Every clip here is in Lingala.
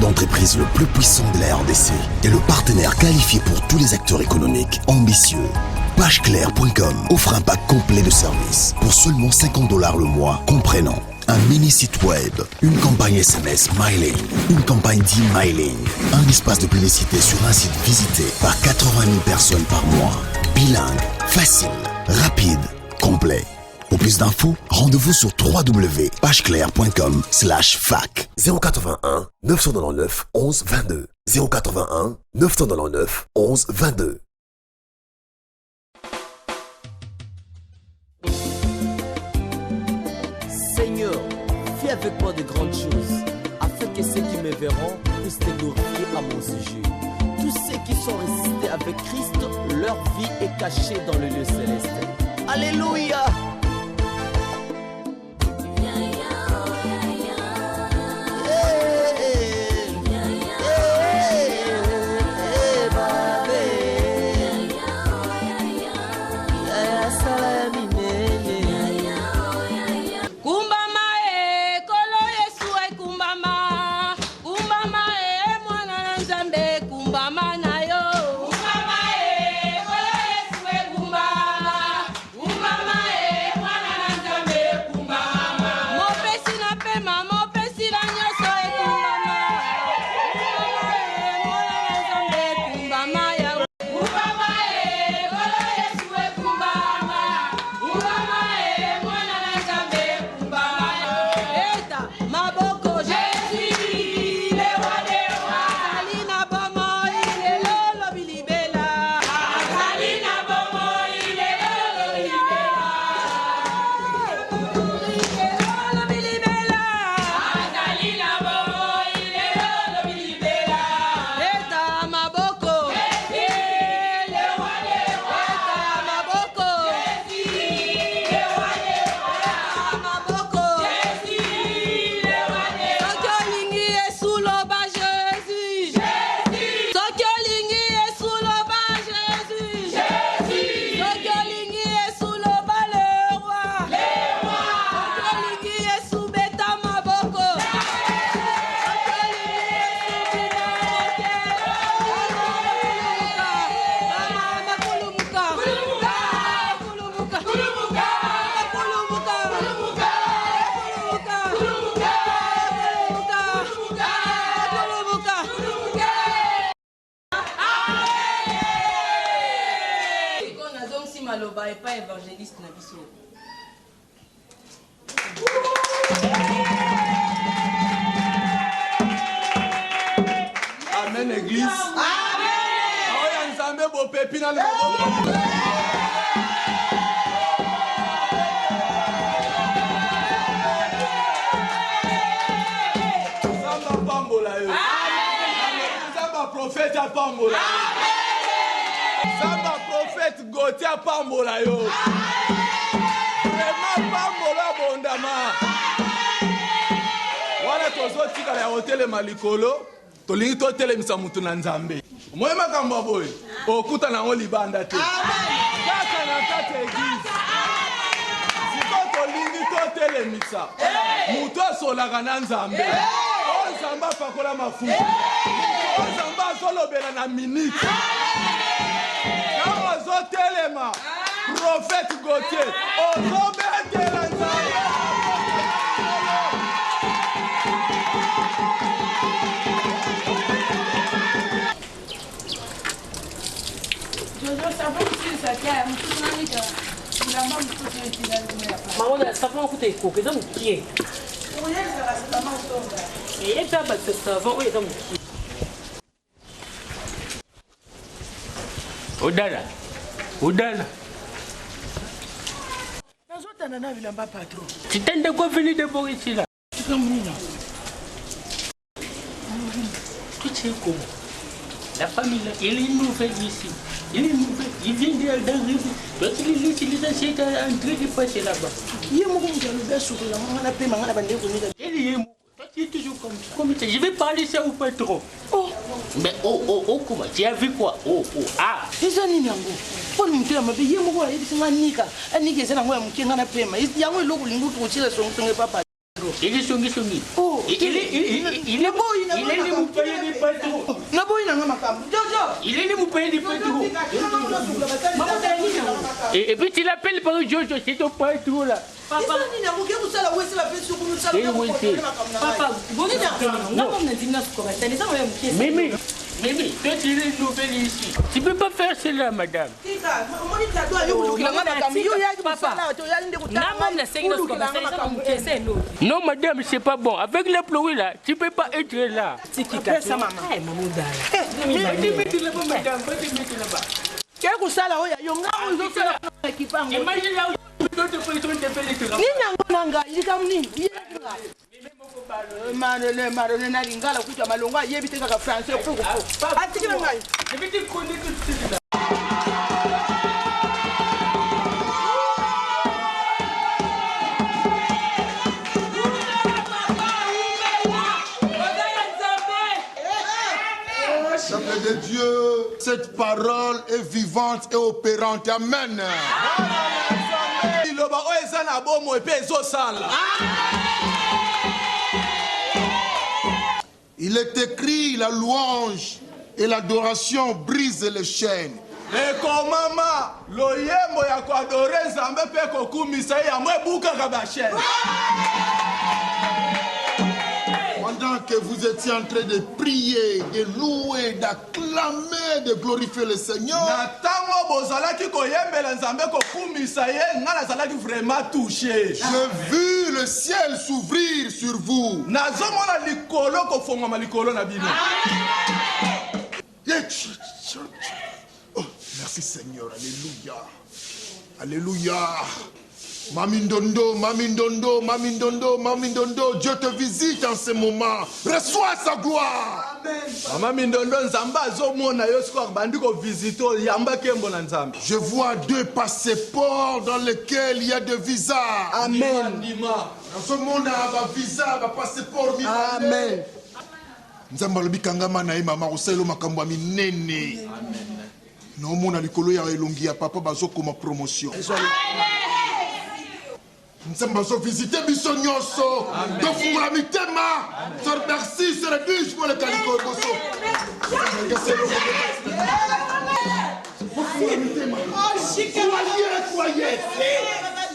d'entreprise le plus puissant de la RDC et le partenaire qualifié pour tous les acteurs économiques ambitieux. Pageclaire.com offre un pack complet de services pour seulement 50 dollars le mois, comprenant un mini site web, une campagne SMS mailing, une campagne d'emailing, un espace de publicité sur un site visité par 80 000 personnes par mois. Bilingue, facile, rapide, complet. Pour plus d'infos, rendez-vous sur www.pageclaire.com slash fac 081 999 11 22 081 999 11 22. Seigneur, fais avec moi de grandes choses, afin que ceux qui me verront puissent te glorifier à mon sujet. Tous ceux qui sont ressuscités avec Christ, leur vie est cachée dans le lieu céleste. Alléluia! Kumbama e kolo Yesu e kumbama kumbama e mwana na Nzambe kumbama na yo kumbama e kolo Yesu e kumbama kumbama e mwana na Nzambe kumbama mopesi na pema mopesi na nyonso e kumbama kumbama e mwana na Nzambe kumbama ya kumbama e kolo Yesu e kumbama kumbama e mwana na Nzambe kumbama eta maboko Jésus le roi des rois azali na bomoi lelo lobi libela azali na bomoi lelo lobi libela lelo lobi libela azali na bomoi lelo lobi libela eta maboko Jésus le roi des rois eta maboko Jésus le roi des rois eta maboko Jésus le roi des rois soki olingi Yesu loba Jésus soki olingi Yesu loba Jésus soki olingi Yesu loba le roi soki olingi Yesu beta maboko soki olingi Yesu bina moke Mama kulumuka kulumuka kulumuka kulumuka kulumuka kulumuka kulumuka kulumuka kulumuka kulumuka. Sikoyo nazongisi maloba epai evangeliste na biso. Amen église. Amen. Oyo ya Nzambe bopepi na maboko. Nzambe apambola yo. Nzambe ya prophète apambola yo. Nzambe ya prophète Gauthier apambola yo. Vraiment pambola bondama. Wana tozotikala ya kotelema likolo, tolingi totelemisa moto na Nzambe. Omoni makambo ya boye, okutana yango libanda te. Kaka na kati ya eglise. Sikoyo tolingi totelemisa moto asolaka na Nzambe. Oyo Nzambe apakola mafuta. Oyo Nzambe azolobela na minute. Ntango azotelema, prophète Gauthier, ozobetela Nzambe. Maona savon kuta ekoka eza mokie. Eza bato savon oyo eza mokie. Odala, odala. Nazotanda na bilamba patron. C'est un ndeko venu de Boris là. Tika monina. Tu sais comment La famille là, il est nouvelle ici. Il est nouvelle. Il vient d'arriver. Donc il est utilisé, c'est en train de passer là-bas. Ye moko moto alobi asukola nga na pema nga na bandeko nika. Il est Toi, tu es toujours comme ça. Comme ça. Je vais parler ça ou pas trop. Oh. Mais oh, oh, oh, comment Tu as vu quoi Oh, oh, ah. Eza nini yango mpo na motema mabe ye moko ayebisi nga nika anika eza nango ya moke nga na pema yango eloko olingi kotiela songisongi epa patro Ele songi songi. Oh, Il est il est il est naboyi il est naboyi moke. Naboyi na nga makambo. Jojo. Il est venu payer du pétrole. Et, et puis tu l'appelles par Jojo, c'est ton patron là. Papa. Nini yango ke kosala wese bapesi yo kuna osala Eh, wese. Papa, boni nga moko nandimi nasuka basani eza moya mokie. Mimi, Mimi, toi tu es nouvelle ici. Tu peux pas faire cela, madame. Tika, omoni kado ayo kolukela nga makambo. Yo oyaki kosala te, oyaki nde kotala Nga moko nasengi nasuka basani eza mokie eza eloko. Non, madame, c'est pas bon. Avec la pluie là, tu peux pas être là. Tikika. Pesa mama. Eh, mama odala. Va te mettre là-bas, madame. Va te mettre là-bas. Ke kosala oyo ya yo nga oyo ozosala na ekipa yango. Imagine là où d'autres personnes te font le travail. Nini yango na ngai likambo nini yebaki ngai marole marole na lingala kuta malongo ayebi te kaka français puku atiki na ngai. Je vais te connaître tout de suite là. Peuple de Dieu, cette parole est vivante et opérante. Amen. Liloba oyo eza na bomoi mpe ezosala. Il est écrit, la louange et l'adoration brisent les chaînes. Ekomama loyembo ya koadore Nzambe mpe kokumisa ye yango ebukaka bachaine. Pendant que vous étiez en train de prier, de louer, d'acclamer, de glorifier le Seigneur, Na ntango bozalaki koyembela Nzambe kokumisa ye, ngai nazalaki vraiment touché. j'ai vu le ciel s'ouvrir sur vous. Nazomona likolo kofongwama likolo na bino. Eh, tch, tch, tch. Oh, merci Seigneur, Alléluia. Alléluia. Mami Ndondo, Mami Ndondo, Mami Ndondo, Mami Ndondo, Dieu te visite en ce moment. Reçois sa gloire. Mama Mindondo, Nzambe azomona yo sikoyo abandi kovisite oyo yamba nkembo na Nzambe. Je vois deux passeports dans lesquels il y a des visas. Amen. Ndima. Nazomona ba visa, ba passeport mibale. Amen. Nzambe alobi kangama na ye mama kosalela makambo ya minene. Naomona likolo ya elongi ya papa bazokoma promotion. Nzambe azovisite biso nyonso. Tofungola mitema. Sœur Merci, sœur Edwige, boleka likolo liboso. Bofungola mitema. Croyez, croyez.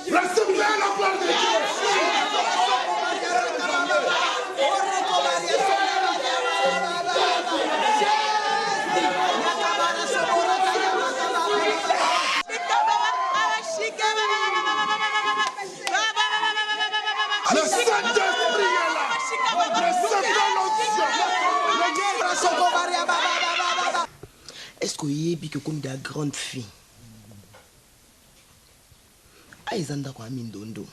Recevez la gloire de Dieu. Le Saint-Esprit est là. Recevez l'onction. Est-ce que oyebi ke okomi da grande fille a eza ndako ya mindondo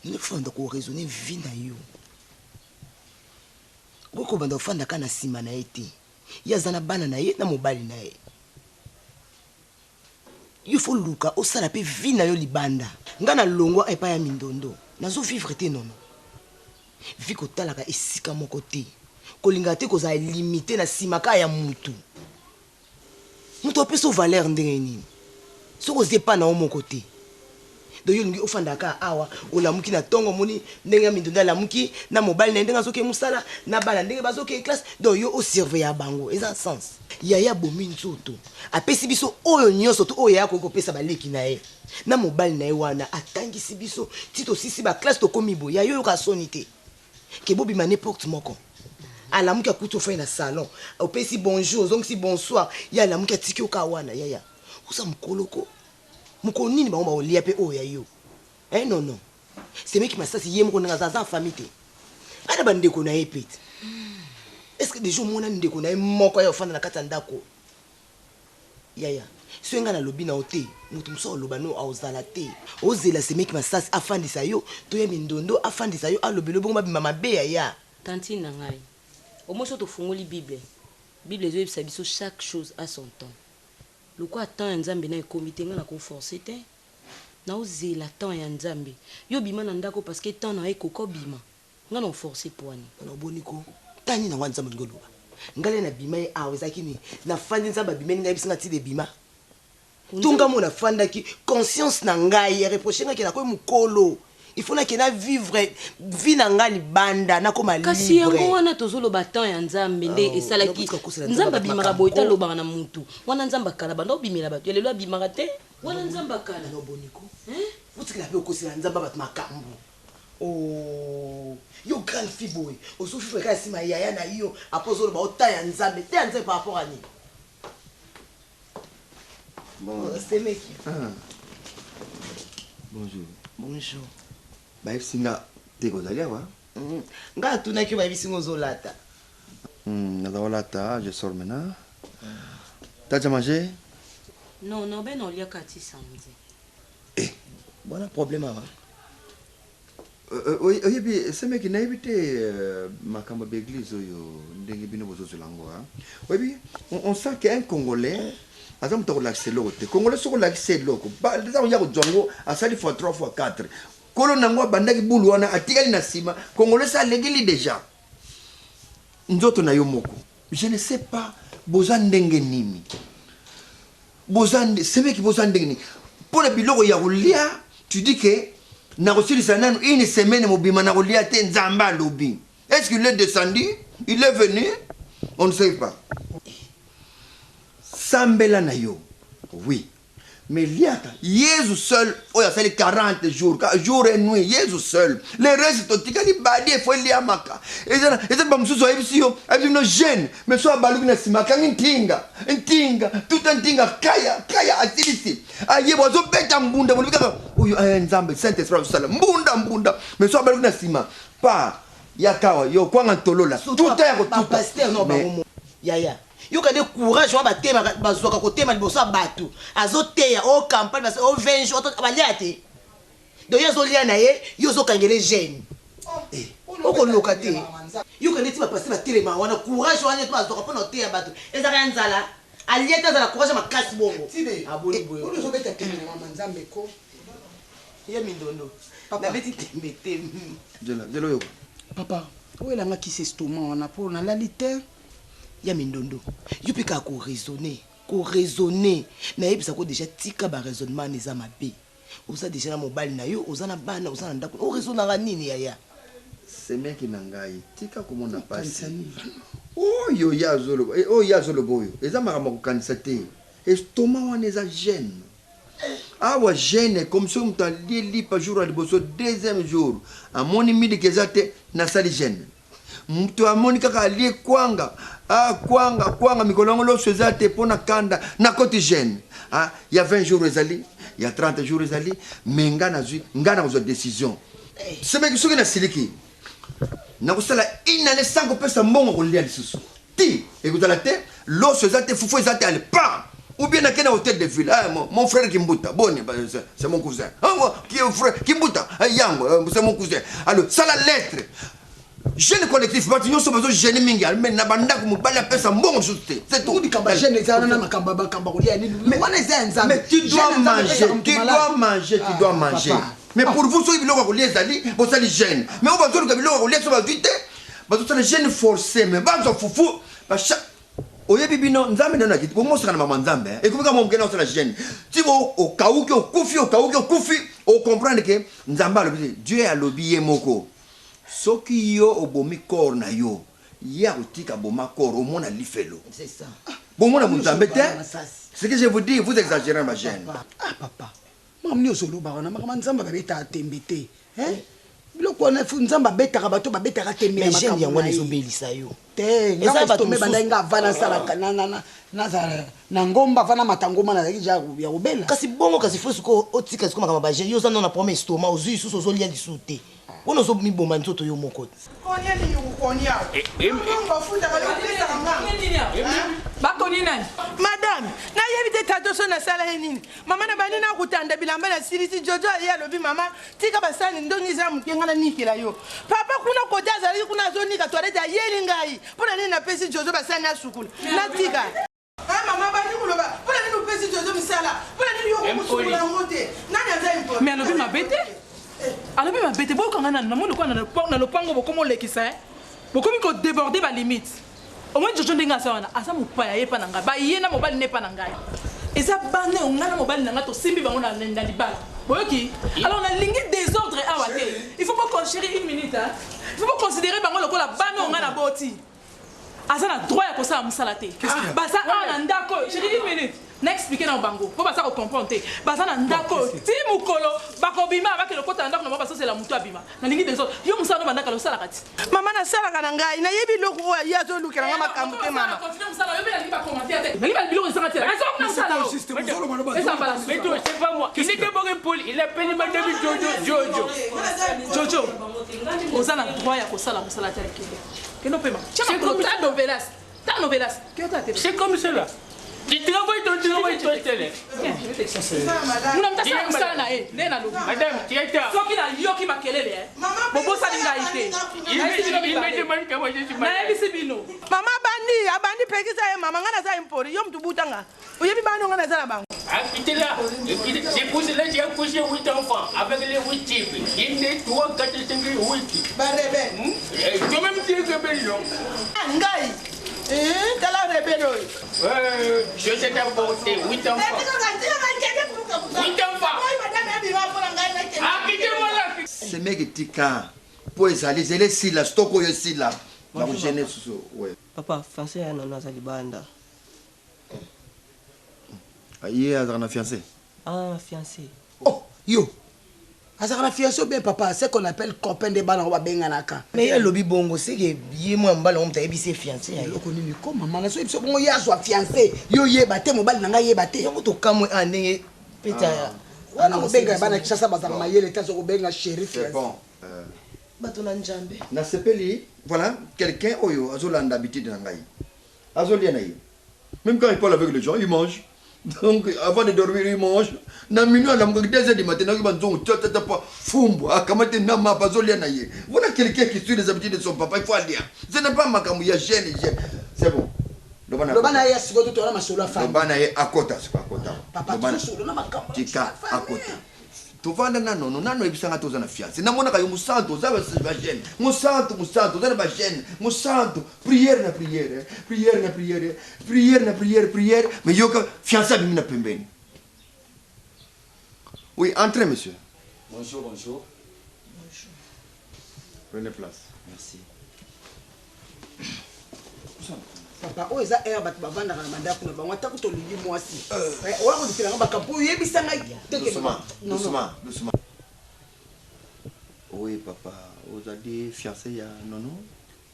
nini ofanda koraisonne vie na yo okoki kobanda kofanda kaka na nsima na ye te ye aza na bana na ye na mobali na ye yo fo luka osala mpe vie na yo libanda. Nga na longwa epai ya mindondo nazo vivre te nono vie kotalaka esika moko te kolingaka te kozala limite na nsima kaka ya mutu mutu apesa yo valeur ndenge nini soki oza epa na yo moko te donc yo olingi ofandaka kaka awa olamuki na ntongo omoni ndenge ya mindondo alamuki na mobali na ye ndenge azokee mosala na bana ndenge bazokee classe donc yo osurveilla bango eza sens yaya abomi nzoto apesi biso oyo nyonso to oyo yaya akoki kopesa baleki na ye na mobali na ye wana atangisi biso ti tosisi ba classe tokomi boye ya yo oyoka soni te ke bobima n'importe moko alamuki akuti ofai na salon opesi bonjour ozongisi bonsoir ye alamuki atiki yo kaka wana yaya oza mokolo ko mokolo nini bango bakolia mpe oyo ya yo eh non non semeki masasi ye moko ndenge aza aza famille te ana bandeko na ye mpe te est ce que deja omona ndeko na ye moko aya ofanda na kati ya ndako yaya soki ngai nalobi na yo te moto mosusu aloba no aozala te ozela semeki masasi afandisa yo to ya mindondo afandisa yo alobela yo bongo babima mabe yaya. Tantine na ngai omoni soki tofungoli bible, bible ezoyebisa biso chaque chose a son temps lokola temps ya nzambe nanu ekomi te ngai nako force te naozela temps ya nzambe yo obima na ndako parce que temps na yo ekoki obima Nga nao force poani. Wana boni ko ta nini yango nzambe olingi oloba nga nde na bima ye awa ezalaki nini na fandi nzambe abimeli ngai ayebisi nga tida ebima to nga moko na fandaki conscience na ngai e reproche nga ke nakomi mukolo. Il faut nakende na vivre vie na nga libanda, nakoma libre. Kasi yango wana tozoloba temps ya Nzambe nde Oh, esalaki. nakotika kosela Nzambe Nzambe bato abimaka makambo. boye te, alobaka na mutu wana. Nzambe akala banda obimela bato ya lelo abimaka te, wana Nzambe akala. Boniko, otikela mpe okosela Nzambe bato makambo. Oh, yo grande fille boye, ozovivre kaka nsima ya yaya na yo, apo ozoloba ota ya Nzambe te, ya Nzambe par rapport à nini? Bon. Semeki. Ah. Bonjour. Bonjour. Bayebisi nga te kozali awa. Ngai atunaki yo, bayebisi nga ozolata. Naza kolata, je sors maintenant. T'as déjà mangé? Non, non, ben oliaka ti samedi. Bona problème awa? Oyebi semeki, nayebi te makambo ya baeglise oyo ndenge bino bozozwela yango. Oyebi, on sent que un Congolais aza moto akolakisa eloko te. Congolais soki olakisa eloko, ntango ya kozwa yango, asali fois 3 fois 4. Kolo nango abandaki bulu wana, atikali na nsima. Congolais so alekeli déjà nzoto na yo moko. Je ne sais pas boza ndenge nini, boza semeki, boza ndenge nini mpo na biloko ya kolia. Tu dis que nakosilisa nanu une semaine mobima nakolia te, Nzambe alobi. Est ce qu'il est descendu? Il est venu? On ne sait pas. Sambela na yo, oui, mais liaka. Yesu seul oyo asali 40 jours, jour et nuit. Yesu seul. Le reste totikali badi efo eliamaka. Eza bamosusu ayebisi yo, ayebisi bino jeûne, mais so abaluki na nsima, akangi ntinga, ntinga tuta, ntinga kaya kaya, asilisi, ayebo azobeta mbunda. Bolobi kaka oyo Nzambe Saint Esprit azosala mbunda mbunda, mais so abaluki na nsima, pa yakawa yo kwanga ntolola tuta ya kotuta. Bapasteur no bango yaya, yoka nde courage wana batemaka, bazwaka kotema liboso ya bato, azoteya o campagne o 20 jours balia te. Donc ye azolia na ye, yo ozokangele jeûne, okoloka te. Yoka nde ti bapasteur batelema wana, courage wana to bazwaka mpona koteya bato ezaka ya nzala. Alia te, azala courage makasi bongo. Aboni boye. Ozobeta tembe na mama Nzambe ko. Ye mindondo, nabeti tembe te. Nzela oyoka. Papa, oyo elangakisi estomac wana mpo nalali te. Ya mindondo, yo mpe kaka koraisonner, koraisonner. Nayebisako déjà, tika baraisonnement wana, eza mabe. Oza déjà na mobali na yo, oza na bana, oza na ndako, oraisonnaka nini yaya? Semeki na ngai, tika komona pasi oyo ye azoloba, oyo ye azoloba oyo eza makambo ya kokanisa te. Estomac wana eza jeûne. Awa jeûne, comme soki moto alie lipa jour ya liboso, deuxième jour amoni miliki eza te, nasali jeûne. Moto amoni kaka alie kwanga, ah, kwanga kwanga mikolo yango loso eza te, mpo na kanda nakoti jeûne. Ah, ya 20 jours ezali, ya 30 jours ezali, mais nga nazwi, nga nakozwa décision. Semeki, soki nasiliki, nakosala une année sans kopesa mbongo kolia lisusu ti ekozala te. Loso eza te, fufu eza te, ale pa ou bien nakende na hôtel de ville. Ah, mon frère Kimbuta, boni, bah, c'est mon cousin. Ah, moi, qui frère Kimbuta, ah, yango, c'est mon cousin. Alors sala lettre, jeûne collectif, bato nyonso bazojeûner mingi, mais na bandako mobali apesa mbongo mosusu te, c'est tout. Likambo ya jeûne eza wana, makambo makambo kolia nini wana eza ya Nzambe. Mais tu dois manger, tu dois manger, tu dois manger. Mais pour vous, soki biloko ya kolia ezali, bosali jeûne. Mais oyo bazoluka biloko ya kolia, so bazwi te, bazosala jeûne forcé, mais bazwa fufu bacha. Oyebi bino Nzambe nano akiti bomosaka na mama Nzambe ekomi kaka mokende osala jeûne ti okauki, okufi, okauki, okufi. Ocomprendre que Nzambe alobi te. Dieu alobi ye moko, soki yo obomi corps na yo, ye akotika boma corps, omona lifelo. C'est ça. Bomona Nzambe te. Ce que je vous dis, vous exagérez ma jeûne. Ah papa, makambo nini ozolobaka wana? Makambo Nzambe babetaka tembe te. Biloko wana Nzambe abetaka bato, babetaka tembe. Mais jeûne yango wana ezobelisa yo. Te, nga bandai nga ava nasalaka nazala na ngomba, ava namata ngomba, nazalaki ja ya kobela. Kasi bongo, kasi faut sikoyo otika sikoyo makambo bajeûne. Yo oza nano na problème estomac, ozwi lisusu, ozolia lisusu te, mpona ozomiboma nzoto yo moko. Konia nini? Kokonia mbongo ofutaka yo, opesaka nga. Bakoni nani? Madame, nayebi te tata so nasala ye nini. Mama, na bandi nakutanda bilamba, nasilisi, Jojo aye, alobi: "Mama, tika basani ndongi eza moke, ngai nanikela yo." Papa kuna kote azalaki kuna, azonika toilette, ayeli ngai: "Mpo na nini napesi Jojo basani asukula? Natika." Mama bandi koloba: "Mpo na nini opesi Jojo misala? Mpo na nini yo kokosukola yango te? Nani aza important?" Mais alobi mabe te, alobi mabe te. Bokanga nanu, namoni lokola na lopango bokomi olekisa, bokomi kodéborder balimite. Omoni Jojo ndenge aza wana, aza mopaya ye epa na ngai, baye na mobali ne epa na ngai. Eza bana oyo ngai na mobali na ngai tosimbi bango na libala. Boyoki? Alors nalingi désordre awa te. Il faut pas chérie une minute hein. Il faut pas considérer bango lokola bana oyo nga na boti. Aza na droit ya kosala mosala te. Baza awa na ndako oyo. Chérie une minute. Na expliquer na bango po baza ko comprendre te. Baza na ndako oyo ti mokolo bakobima bakende kokota na ndako na bango bazozela moto abima. Nalingi désordre. Yo mosala no bandaka osalaka ti. Mama nasalaka na ngai nayebi eloko oyo ye azolukela nga makambo te mama. Mais toi, c'est pas moi. Il était bon Paul, il appelle madame Jojo. Jojo. Jojo, oza na droit ya kosala mosala te kende. Kende opema. Tia makolo ta novelas. Ta novelas. C'est comme cela. Tu travailles ton travail, toi, télé. Muna moto asala mosala na ye nde nalobi. Madame, tu es tard. Soki nayoki makelele eh. Bobosani ngai te. Nayebisi bino. Mama abandi abandi pekisa ye mama ngai naza impoli yo motu buta nga oyebi bana ngai naza na bango. Ah, quittez là. C'est pour cela que j'ai accouché 8 enfants avec les 8 types. 1, 2, 3, 4, 5, 8. Ba rebelle. Toi-même, tu es rebelle, non? Ah, ngai. Eh, tala rebelle oyo. Je t'ai apporté 8 enfants. 8 enfants. Ah, quittez-moi là. Semeki tika mpo ezali ezali esila stock oyo esila nakogene susu ouais. Papa, fiancé ya Nono aza libanda. Ye azalaka na fiancé? Ah, fiancé. Oh, yo. Azalaka na fiancé ou bien papa, ce qu'on appelle copain de bana oyo babenganaka. Mais ye alobi bongo, c'est que ye mwana mobali yango moto ayebisi ye fiancé ya ye. Eloko nini ko mama na so biso bongo ye azwa fiancé, yo yeba te mobali na ngai yeba te. Yango tokamwe ah ndenge peta. Wana kobenga ya bana Kinshasa bazalaka mayele te azo kobenga chéri C'est fiancé. bon. Bato na Nzambe. Nasepeli, voilà quelqu'un oyo azolanda habitude na ngai. Azolia na ye. Même quand il parle avec les gens, il mange. Donc, avant de dormir, il mange. Na minuit, alamukaki 2 heures du matin, nayoki banzongo, tia, tia, tia, pa, fumbwa, akamati na mapa, azolia na ye. Voilà quelqu'un qui suit les habitudes de son papa, il faut alia. Ce n'est pas makambo ya jeune, jeune. C'est bon. Loba na Loba na ye ya sikoyo to tola masolo ya famille. Loba na ye akota, sikoyo akota. Papa, Loba na- tosolo na makambo ya Tika akota. Tovanda na nono, nano oyebisanga te oza na fiancé. Namonaka yo mosantu, oza ba jeune. Mosantu, mosantu, oza na ba jeune. Mosantu, prière na prière, prière na prière, prière na prière, prière. Mais yoka, fiancé abimi na pembeni. Oui, entrez monsieur. Bonjour, bonjour. Bonjour. Prenez place. Merci. Papa, oyo eza heure bato bavandaka na bandako na bango ata kutu olingi mwasi. Eh, oya kolukela nga makambo oyo oyebisa ngai te ke- Doucement, Non, non. doucement, doucement. Oui, papa, ozali fiancé ya Nono?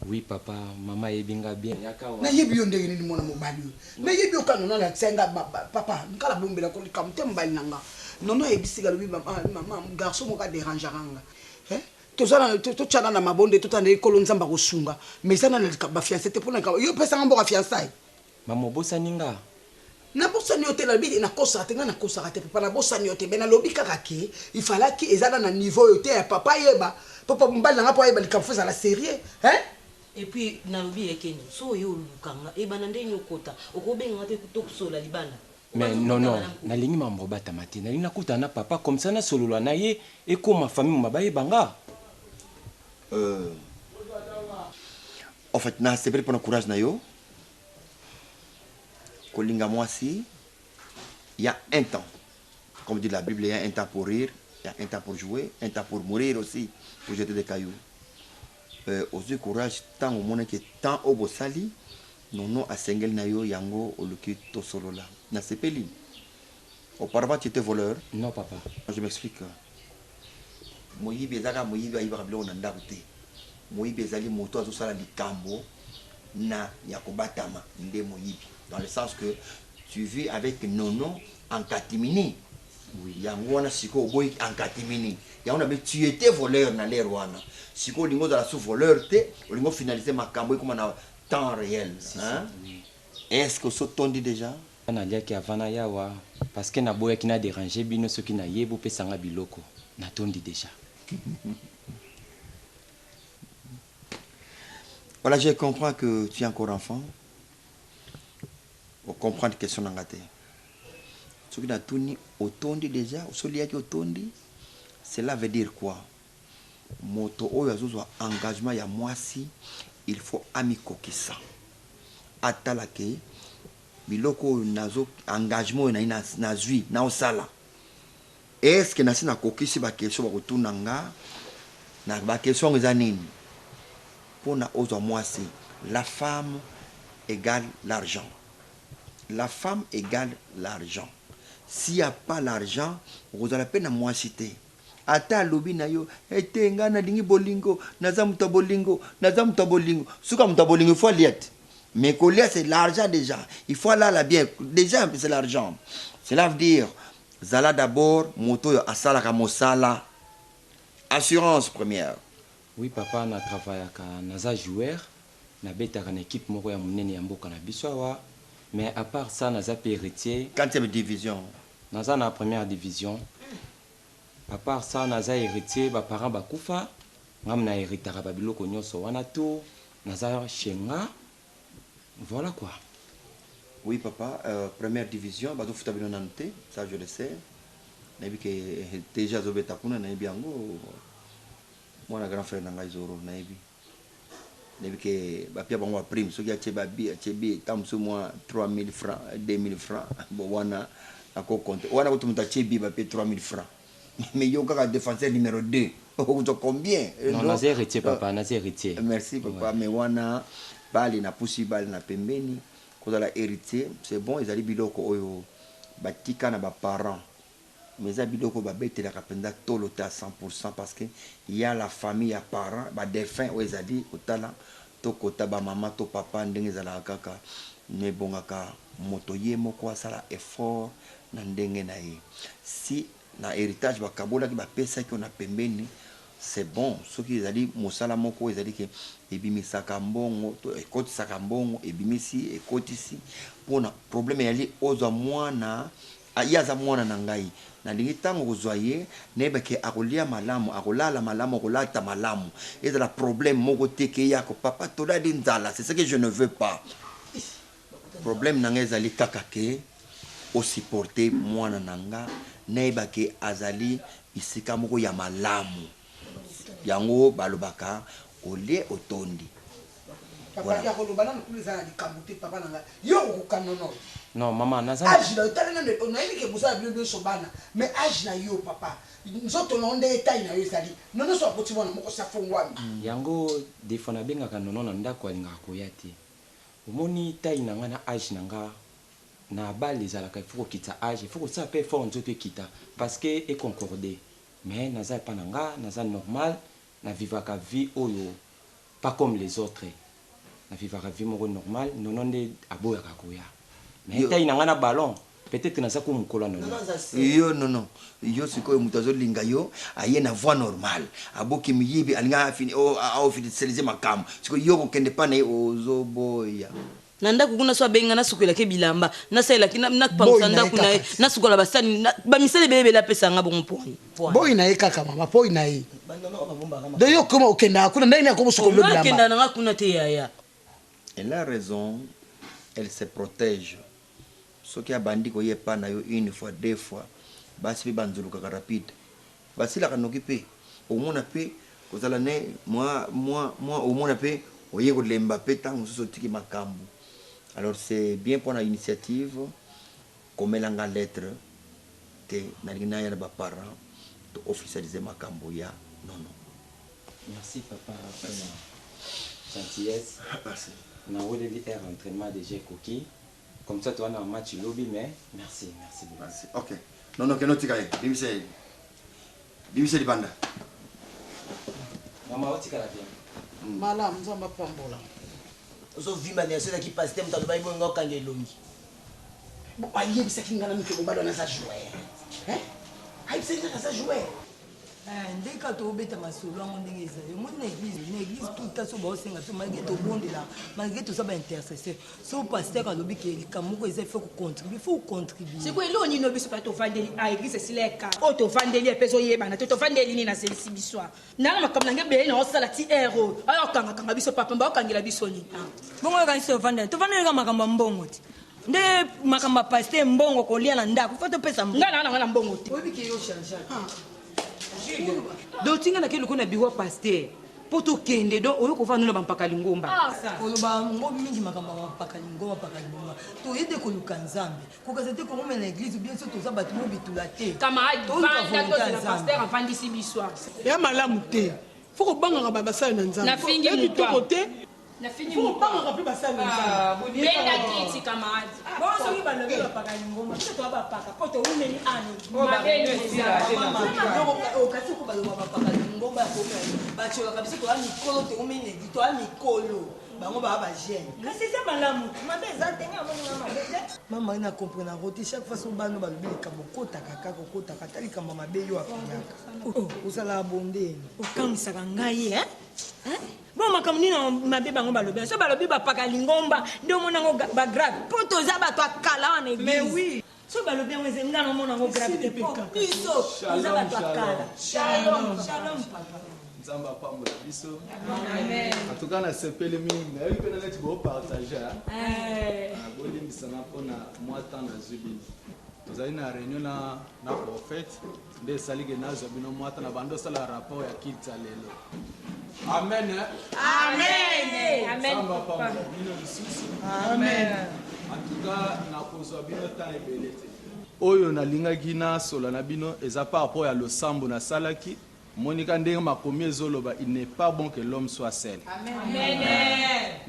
Oui, papa, mama ayebi nga bien. Yaka wa. Nayebi yo ndenge nini mwana mobali oyo. Nayebi yo kaka Nono alakisa nga papa, nga nabombela ko likambo te mobali na nga. Nono ayebisi nga alobi mama, mama, garçon moko aderangeaka nga. Eh? Toza na, to, totyana na mabonde, totala ndenge Nkolo Nzambe akosunga. Mais eza nanu likambo ba fiancé te pona likambo. Yo opesa nga mbongo ya fiançailles? Mama obosani nga? Nabosani yo te, nalobi nakosaka te, nga nakosaka te papa, nabosani yo te, mais nalobi kaka ke il fallaki eza na na niveau oyo te ya papa ayeba, po po mobali na nga po ayeba likambo faut ezala sérieux, hein? Et puis nalobi ye kende, soki oye oluka nga, ebanda ndenge nini okota, okobenga nga te tosolola libanda. Mais non non, nalingi makambo kobatama te, nalingi nakutana na papa comme ça nasolola na ye, ekoma famille mobimba bayeba nga. En fait, nasepeli pona courage na yo. Kolinga mwasi, il y a un temps. Comme dit la Bible, il y a un temps pour rire, il y a un temps pour jouer, un temps pour mourir aussi, pour jeter des cailloux. Ozwi courage ntango omonaki temps oyo bosali Nono asengeli na yo yango oluki tosolola. Nasepeli. Auparavant tu étais voleur. Non papa. Je m'explique. Moyibi eza kaka moyibi ayibaka biloko na ndako te. Moyibi ezali moto azosala likambo na ya kobatama nde moyibi. Dans le sens que tu vis avec Nono en catimini. Oui. Yango wana sikoyo oboyi en catimini. Yango na be tu étais voleur na l'heure wana. Sikoyo olingi ozala sous voleur te, olingi ofinaliser makambo ekoma na temps réel. Si, si, Hein? oui. Est-ce que oso tondi déjà? Naliaki avant naya awa parce que naboyaki na déranger bino soki naye bopesa nga biloko. Natondi déjà. Voilà, je comprends que tu es encore enfant. On comprend question na nga te. Soki natuni otondi déjà, osoliaki otondi, cela veut dire quoi? Moto oyo azozwa engagement ya mwasi, il faut amikokisa. Atala ke biloko oyo nazo engagement oyo nayi nazwi naosala. Est-ce que nasi nakokisi ba question bakotuna nga na ba question yango eza nini pona ozwa mwasi la femme egale l'argent la femme egale l'argent s'il ya pas l'argent okozala pe na mwasi te ata alobi na yo ete nga nalingi bolingo naza moto ya bolingo naza moto ya bolingo suka moto ya bolingo il faut alia te mais kolia c'est l'argent déjà il faut alala bien déjà c'est l'argent cela veut dire Zala d'abord moto oyo asalaka mosala. Assurance première. Oui papa na travaillaka naza joueur na betaka na equipe moko ya munene ya mboka na biso awa mais à part ça naza pe heritier. Quantième division? Naza na première division à part ça naza heritier ba parents ba kufa ngam na heritaka ba biloko nionso wana tout naza chez nga Voilà quoi. Oui papa, euh, première division bazo futa bino nanu te, ça je le sais. Nayebi ke TG azobeta kuna nayebi yango. Mwana grand frère na ngai Zoro nayebi. Nayebi ke bapia bango ba prime soki atie ba bi atie bi tango mosusu mwa 3000 francs 2000 francs bon wana ako compter wana kutu moto atie bi bapie 3000 francs mais yo kaka défenseur numéro 2 okozwa combien Non, naza héritier papa, naza héritier. Merci papa, mais wana bale na pusi bale na pembeni kozala héritier c'est bon ezali biloko oyo batika na ba parents mais eza biloko oyo babetelaka mpenza tolo te à 100% parce que ya la famille ya parents ba défunt oyo ezali kotala to kota ba mama to papa ndenge ezalaka kaka mais ebongaka moto ye moko asala effort na ndenge na ye si na heritage bakabolaki bapesaki yo na pembeni c'est bon soki ezali mosala moko ezali ke ebimisaka mbongo to ekotisaka mbongo ebimisi ekotisi pona problème eyali ozwa mwana ye aza mwana na ngai nalingi tango okozwa ye nayeba ke akolia malamu akolala malamu akolata malamu ezala problème moko te ke ye ako papa tolali nzala c'est ce que je ne veux pas Problème na nga ezali kaka ke o supporter mwana na nga nayeba ke azali bisika moko ya malamu yango balobaka olie otondi. Papa Voilà. ya koloba nanu kuna eza na likambo te papa na ngai yo okokoka nono Non maman naza na. Age na yo tala nanu nayebi ke boza na bino nionso bana mais age na yo papa nzoto na yo ndenge taille na yo ezali nono soki aboti mwana moko si afongwami. Yango des fois nabengaka nono na ndaku alingaka koya te Omoni taille na nga na age na nga na balle ezalaka il faut kokitisa age il faut kosala pe effort nzoto ekita parce que e concorde mais naza epa na nga naza normal na vivaka vie oyo pas comme les autres na vivaka vie moko normal nono nde aboyaka koya mais taille na nga na ballon peut etre naza ko mukolo ya nono. Yo nono yo sikoyo mutu azo linga yo aye na voie normale aboki miyibi alingi a officialise makambu sikoyo yo okokende epa na ye ozo boya. Na ndaku kuna soki abengi nga nasukolelaka ye bilamba, nasalelaka ye, napangusa Boyi na ye ndaku na ye, kaka. nasukola ba sani, ba misala ebele ebele apesa nga bongo po nini? Boyi na ye kaka mama, boyi na ye. Donc yo okoma okendaka kuna ndenge nini akoma osukola yo Nga bilamba? nakendaka na nga kuna te yaya. Elle a raison elle se protege Soki abandi koya epa na yo une fois deux fois basi pe banzulukaka rapide basilaka noki pe omona pe kozala ne mua mua mua omona pe oye kolemba pe tango mosusu otiki makambu alors c'est bien pona initiative komela nga lettre ke nalingi naya na ba parents to officialiser makambu ya nono. Merci papa pona gentillesse. Merci. Naweleli heure entrainement dejà ekoki. Comme ça toza na match lobi mais merci merci beaucoup. Merci ok nono kende otika ye bimisa ye bimisa libanda. Maman otikala bien. Malamu nzambe apambola. Ozo vimba na soki pasteur moto alobaki bongo nga okanga elongi. Bon ayebisaki nga nanu ke mobali wana aza joueur hein ayebisaki nga aza joueur. Eh, nde kaka tobeta masolo yango ndenge ezali omoni na église na église tout ta so baosenga biso malgré tobondela malgré toza baintercesseur so pasteur alobi ke likambo moko eza il faut kocontribue faut kocontribue sikoyo eloko nini oyo biso mpe tovandeli a église esila eka oyo tovandeli epe ezoyebana te tovandeli nini nazelisi biso a nanga makambo nange ebele na osala ti heure oyo aya okangakanga biso papa baokangela biso nini bongo yokanisi tovandeli tovandeli kaka makambo ya mbongo te nde makambo ya paster mbongo kolia na ndako fo topesa ngai naa nanga na mbongo te oyebi ke yo change donc tinga nake loko na bureau ya paster. Mpo tokende donc oyo kovanda na bampaka lingomba. Koloba yango mingi makambo ya bapaka lingomba paka lingomba. Toye nde koluka Nzambe. Kokasa te komomela na eglise ou bien so toza bato mo bitula te. Camarade, Toluka vanda volonté ya tozela Nzambe. pasteur avandisi biso awa. Ya malamu te. Faut kobangaka ba basali na Nzambe. Nafingi Ya moto kitoko awa. te. Nafingi Faut moto awa. kobangaka mpe basali na Nzambe. Benda kiti camarade. Bongo soki balobi bapaka lingomba biso toya bapaka mpo towumeli ano. Okasi ko baloba bapaka lingomba ya komela batiolaka biso toya mikolo toumeli na eglise toya mikolo bango baa bajeune. Kasi eza malamu mabe eza te nga amoni nga mabe te. Mama na comprendre yango te chaque fois so bano balobi likambo okotaka kaka okotaka ata likambo ya mabe yo apiyaka ozalaka bondeni. Okamisaka ngai hein? Hein? Bon makambo nini ya mabe bango balobi so balobi bapaka lingomba nde omona yango bagrave mpo toza bato ya kala wana Mais eglise oui. So balobi yango eza nga naomona yango grave te mpo biso toza Shalom, bato ya kala. shalom. Shalom, shalom papa. Nzambe apambola biso. Amen. En tout cas nasepeli mingi, nayebi mpe na neti bopartage. Eh. Bolimbisanga mpona mwa temps nazwi bino. Tozali na réunion na, na prophète nde esali ke nazwa bino mwa temps na bando osala rapport ya culte ya lelo. Amen. Eh? Amen. Amen, Nzambe papa. apambola bino lisusu. Amen. En tout cas nakozwa bino temps ebele te. Oyo nalingaki nasola na bino eza par rapport ya losambo nasalaki. Monika ndenge makomi ezoloba, il n'est pas bon que l'homme soit seul. Amen.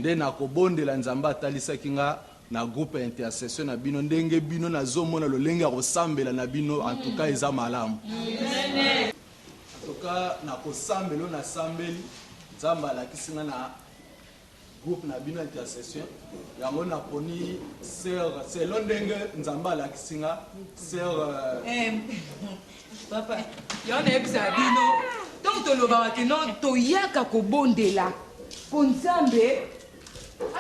Nde nakobondela Nzambe atalisaki nga na groupe ya intercession na bino ndenge bino nazomona lolenge ya kosambela na bino, en tout cas eza malamu. En tout cas nakosambela oyo nasambeli Nzambe alakisi nga na groupe na bino intercession yango naponi sœur selon ndenge Nzambe alakisi nga sœur. Eh, papa yango nayebisaka bino ntango tolobaka keno toyaka kobondela mpo Nzambe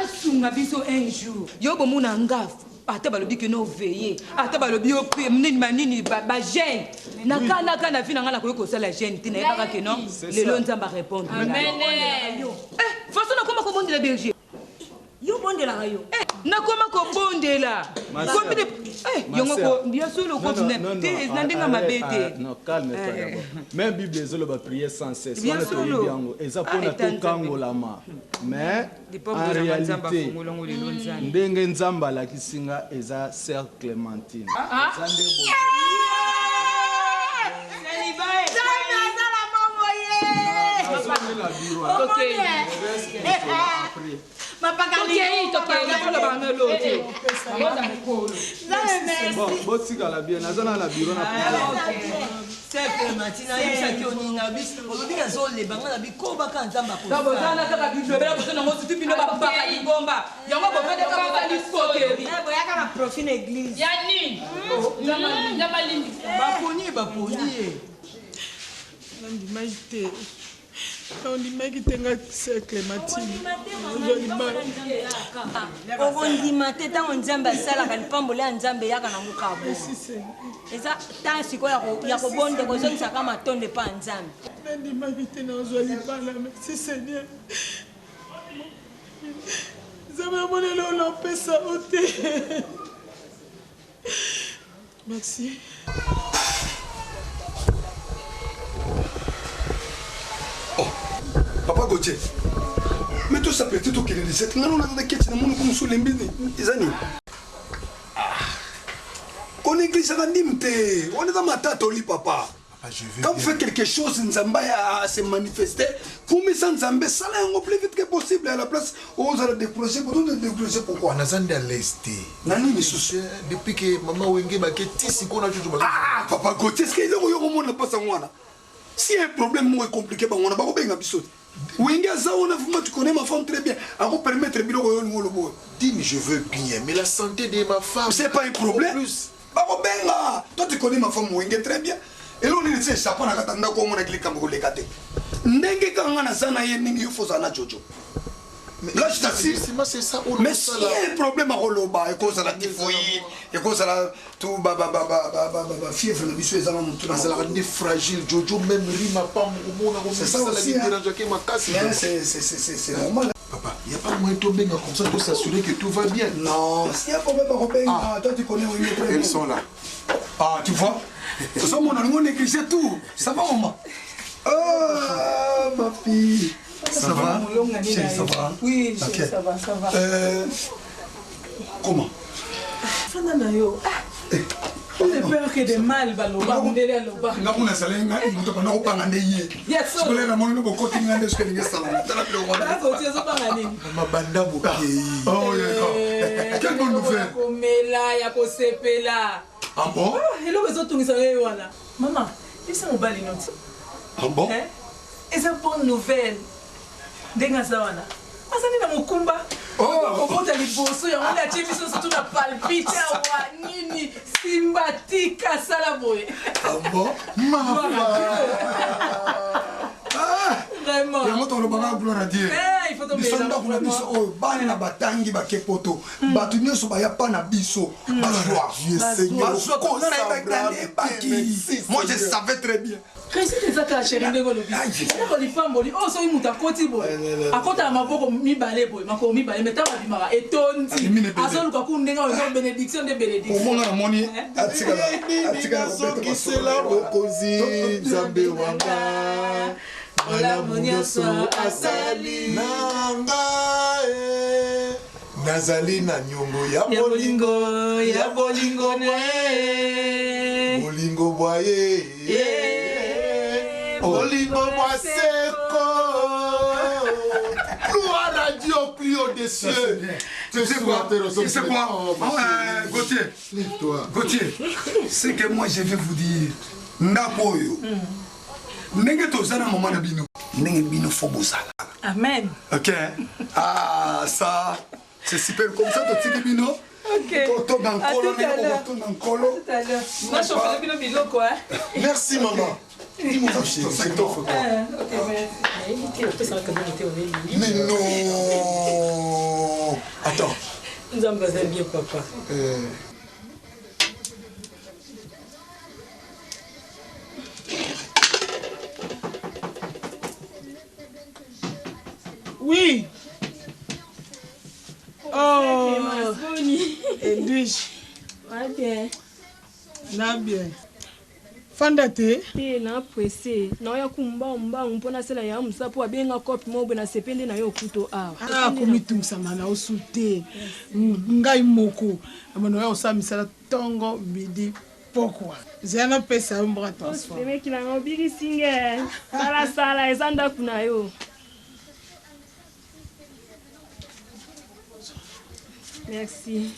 asunga biso un jour. Yo bomona nga ata balobi keno veye, ata balobi yo pe nini manini bajeune nakanaka na vi na nga nakoki kosala jeune te, nayebaka keno C'est lelo ça. Nzambe arépondre. Amen. Façon nakoma kobondela berger. Yo bondelaka yo. Nakoma kobondela. Ma sœur. Kombine Ma yongo sœur. ko bien sûr Non, ko non, non, te non, na ndenge arrête, mabe arrête, te. Non, calme-toi Eh. d'abord. Même Bible ezoloba prier sans cesse. Bien Wana sûr. toyebi yango. Eza Ah, mpona eta Nzambe. tokangolama. Mais Lipombo en na Nzambe réalité, afongola ngo lelo Nzambe. ndenge Nzambe alakisi nga eza sœur Clémentine. Ah. Eza nde boye. Nzambe azala bongo ye. Nazongi na bureau. Tokei. Après. Mapaka Tokei, tokei, nakoloba ngo lelo te. Boza mokolo. Bon, botikala bien. Naza na na bureau na Sœur Clémentine, ayebisaki yo nini na biso olobi nazoleba nga na bikobaka Nzambe. Donc bozala kaka bilobela bozo nango surtout bino bapaka lingomba yango bofandaka bozali sokeri. Boyaka na profit na église. Ya nini? Nzambe alimbisa. Baponi ye, baponi ye. Nandimaki te, nandimaki te nga sœur Clémentine ozwa libala. Okondima te ntango Nzambe asalaka lipamboli ya Nzambe eyaka nango kaka bongo. Eza ntan sikoyo ya kobonde kozongisaka matondo epa ya Nzambe. Nandimaki te nazwa libala. Merci Seigneur. Nzambe amoni eloko opesa o te. Merci. Papa Gautier, mais tosapela te, tokende 17. Nga nona naza keti na monoko mosu olembi eza nini? Konégligeaka ndimi te, wana eza matatoli papa. Quand vous faites quelque chose, Nzambe a se manifester, kumisa Nzambe, sala yango plus vite que possible. À la place ozala découragé, bozo découragé pourquoi? Naza nde à l'aise te. Na nini lisusu? Depuis que mama Wenge bake ti sikoyo na jojo. Ah, papa Gautier, est-ce que eloko yo komona mpasa yango wana, si un problème moko ecompliqué bango wana bakobenga biso te. Wenge aza wana vraiment, tu connais ma femme très bien, akopermettre biloko oyo olingo oloba oyo. Dime, je veux bien, mais la santé de ma femme. C'est pas un problème, bakobenga. Toi, tu connais ma femme Wenge très bien. Eloko nini ti échappe na kati ya ndako omonaki likambo koleka te ndenge kaka nga naza na ye ndenge yo fozala na Jojo. Là, je t'assure. Mais si y a un problème akoloba, ekozala typhoïde, ekozala tu bafièvre na biso ezanga motu. Azalaka nde fragile Jojo, même rima pambo komona. C'est ça aussi, hein. Dérangeake makasi. Mais c'est normal. Papa, y a pas moyen tobenga comme ça to s'assurer que tout va bien? Non, s'il y a problème bakobenga. Toi, tu connais Wenge très bien. Elles sont là. Ah, tu vois, tozomona nango négligé tout. Ça va, maman? Ah, ma fille. Ça va Chérie, ça va Oui, Ok. chérie, ça va, ça va. Comment Fanda na yo. Ah. De peur que de mal baloba ndele aloba. nga kuna ezali ngai moto banda kobanga nde ye Yes, sir. soki namoni no bokoti nga nde soki elingi esalama tala biloko wana Bakoti ezobanga nini? mabanda bokei oh yeah. quelle bonne nouvelle Ya komela ya kosepela. Ah bon? Ah, eloko ezotungisa ngai wana. Mama, yebisa mobali noti. Ah bon? Hein? Eza bonne nouvelle. Ndenge aza wana. Azali na mokumba. Kobota liboso yango nde atie biso surtout na palpite awa nini simba tika sala boye. Ah bon? Vraiment. yango tolobaka gloire à dieu Eh, il faut tomber biso là, ndako na biso vraiment. oyo bana batangi bake poto bato nyonso baya pa na biso bazwa Seigneur. bazwa nayebaki moi je savais très bien Réussite eza kaka chéri ndenge olobi eloko lipamboli oyo soki moto akoti boye akotaka maboko mibale boye makolo mibale me ntango abimaka etondi azoluka ku ndenge oyo eza bénédiction nde bénédiction omona namoni nazongisela bokonzi nzambe wanga malamu nyonso asali na ngai nazali na nyongo ya bolingo ya bolingo ne bolingo bwa ye bolingo bwa seko gloire à Dieu plus haut des cieux Tu sais quoi Tu sais quoi Gauthier, Gauthier, ce que moi je vais vous dire, ndako oyo, ndenge toza na mama na bino, ndenge bino fo bozala. Amen. Ok Ah, ça, c'est super. Comme ça, totiki bino. Totonga À nkolo, tout à ndenge l'heure. bokotonga nkolo. Tout à l'heure. Nachofele bino biloko hein. Merci maman. Dis-moi chérie, je t'offre quoi Ah, ok, merci. Mais non Attends. nzambe aza bien papa Oui. Oh. Edwige. Ouais, bien. Na bien. Fanda te. Te na pressé. Naoya ku mbangu mbangu mpo nasala ya mosala mpo abenga cope moko boye nasepeli nde na yo okuto awa. Ah, komitungisama na osu te. Ngai moko. Amano ya osala misala ntongo midi pokwa. Zela napesa yo mbongo ya transport. Semeki na nga obikisi nge. Salasala eza ndako na yo. Merci.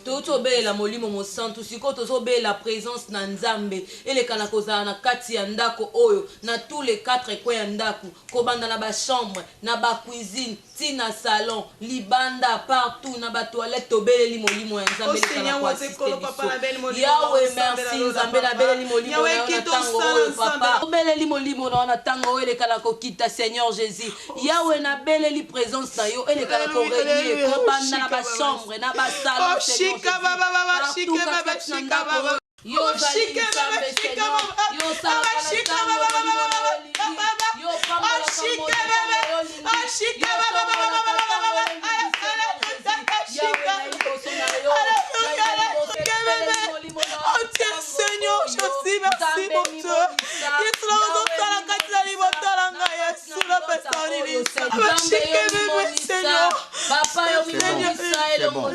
Touti obelela molimo mosantu, sikoyo tozobelela présence na Nzambe eleka na kozala na kati ya ndako oyo, na tous les quatre coins ya ndako, kobanda na ba chambre, na ba cuisine, ti na salon, libanda, partout, na ba toilette, tobeleli molimo ya Nzambe Oh eleka na Seigneur, ko wa te assister kolo papa na beni biso. molimo Yahweh, na osambela merci lola, Nzambe, papa. nabeleli molimo Yahweh, na yo na kito ntango osala oyo, nzambe. papa. Tobeleli molimo na yo na ntango oyo eleka na kokita, Seigneur Jésus. Yahweh, nabeleli présence na yo eleka na Alléluia, korenie, alléluia. kobanda na Shika ba baba. chambre, na ba salon, Oh, Seigneur shika Jésus. baba, baba, Partout, shika baba, katikati na shika ndako baba. oyo. Yo Oh, ozali shika baba, Nzambe, shika Seigneur. baba. Yo osalaka Baba, na shika ntango baba, molimo baba, na yo baba, elingi. baba. Yo Oh, opambolaka shika moto baba. ntango yo olingi. Oh, shika Yo baba, baba, otombolaka baba, ntango baba, yo olingi, Seigneur Jésus. Yahweh, na liboso na yo. Alléluia, Na liboso alléluia, nabeleli molimo na yo Oh na Dieu ntango Seigneur, oyo. Jésus, merci Nzambe mon Dieu. mimonisa. Yesu na ozosala kati na liboto na ngai, Yesu napesa yo lilisa. Nzambe yo Bashike bebe, mimonisa. Seigneur. Papa yo C'est bon, mimonisa c'est elongo bon.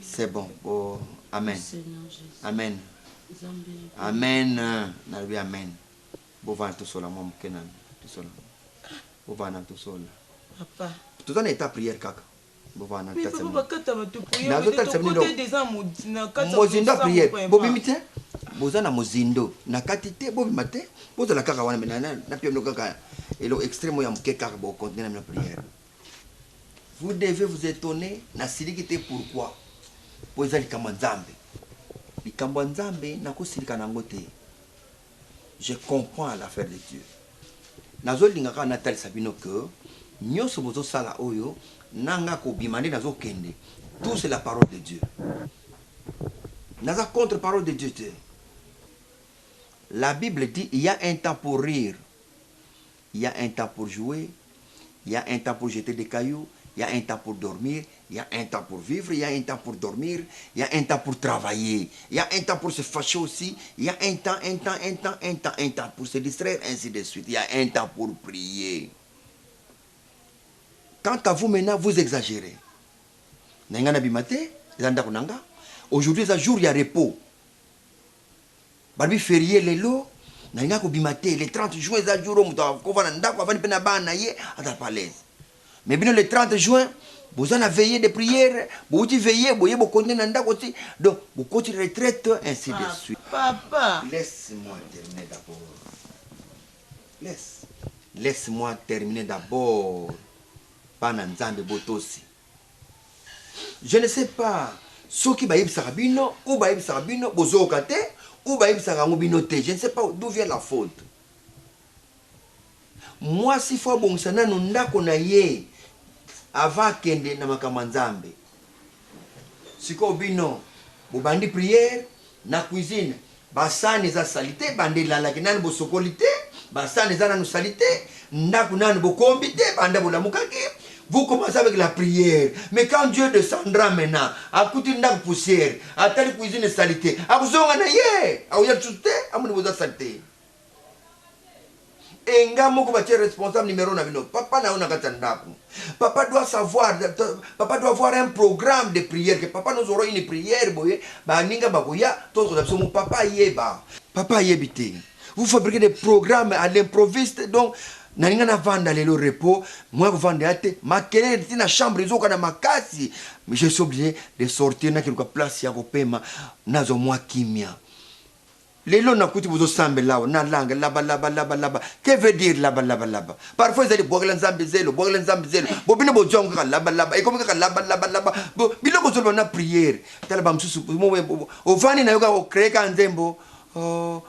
C'est bon. Oh, amen. Amen. Amen. Nalobi amen. Bovanda tosola mwa moke nanu. Tosola. Bovanda tosola. Papa. Toza na état prière kaka. Bovanda Mais tata papa, mwa. bakata bato prière, Nazotalisa bino tokote déjà na kati ya mozindo ya mosala prière vraiment. bobimi te boza na mozindo na kati te bobima te bozala kaka wana me napia bino kaka elo extrême oyo ya moke kaka bokontinue na bino prière. Vous devez vous étonner nasiliki te. Pourquoi? Po eza likambo ya Nzambe. Likambo ya Nzambe nakosilika nango te. Je comprends l'affaire de Dieu. Nazolinga kaka natalisa bino ke nyonso bozosala oyo nanga kobima nde nazokende, tout c'est la parole de Dieu. Naza contre parole de Dieu te. La Bible dit: il y a un temps pour rire, il y a un temps pour jouer, il y a un temps pour jeter des cailloux, il y a un temps pour dormir, il y a un temps pour vivre, il y a un temps pour dormir, il y a un temps pour travailler, il y a un temps pour se fâcher aussi, il y a un temps, un temps, un temps, un temps, un temps pour se distraire, ainsi de suite. Il y a un temps pour prier. Quant à vous maintenant, vous exagérez. Na nga nabima te, eza ndako na nga. Aujourd'hui eza jour ya repos. Balobi ferie lelo, nalinga kobima te. Le 30 juin eza jour oyo moto akova na ndako avandi mpe na bana na ye azala pa à l'aise. Mais bino le 30 juin boza na veillée de prière, bowuti veillée boye bokonde na ndako ti donc bokoti retraite ainsi de suite. Papa. Laisse-moi terminer d'abord. Laisse. Laisse-moi terminer d'abord. Bana Nzambe botosi. Je ne sais pas soki bayebisaka bino ou bayebisaka bino bozoyoka te ou bayebisaka yango bino te. Je ne sais pas d'où vient la faute. Mwasi fo abongisa nanu ndako na ye avant akende na makambo ya Nzambe. Sikoyo bino bobandi prière na cuisine ba sani eza salite banda elalaki nanu bosokoli te ba sani eza nanu salite ndaku nanu bokombi te banda bolamukaki vous commencez avec la prière mais quand Dieu descendra maintenant akuti ndaku poussière atali cuisine salite akozonga na ye akoya lisusu te amoni boza salite Et nga moko batie responsable numero na bino papa na yo na kati ya ndako papa doit savoir papa doit avoir un programme de prière que papa nous aurons une prière boye baninga bakoya tokozwa biso mo papa ayeba papa ayebi te vous fabriquez des programmes à l'improviste donc nalinga navanda lelo repos moya kovanda ya te makelele ti na chambre ezoka na makasi mais je suis obligé de sortir nakeluka place ya kopema nazwa mwa kimia Lelo nakuti bozo sambela awa na langue laba laba laba laba que veut dire laba laba laba parfois ezali bwakela nzambe zelo bwakela nzambe zelo bo bino bozwa yango kaka laba laba ekomi kaka laba laba laba bo biloko ozoloba na prière tala ba mosusu ovandi na yo kaka ocree kaka nzembo oh,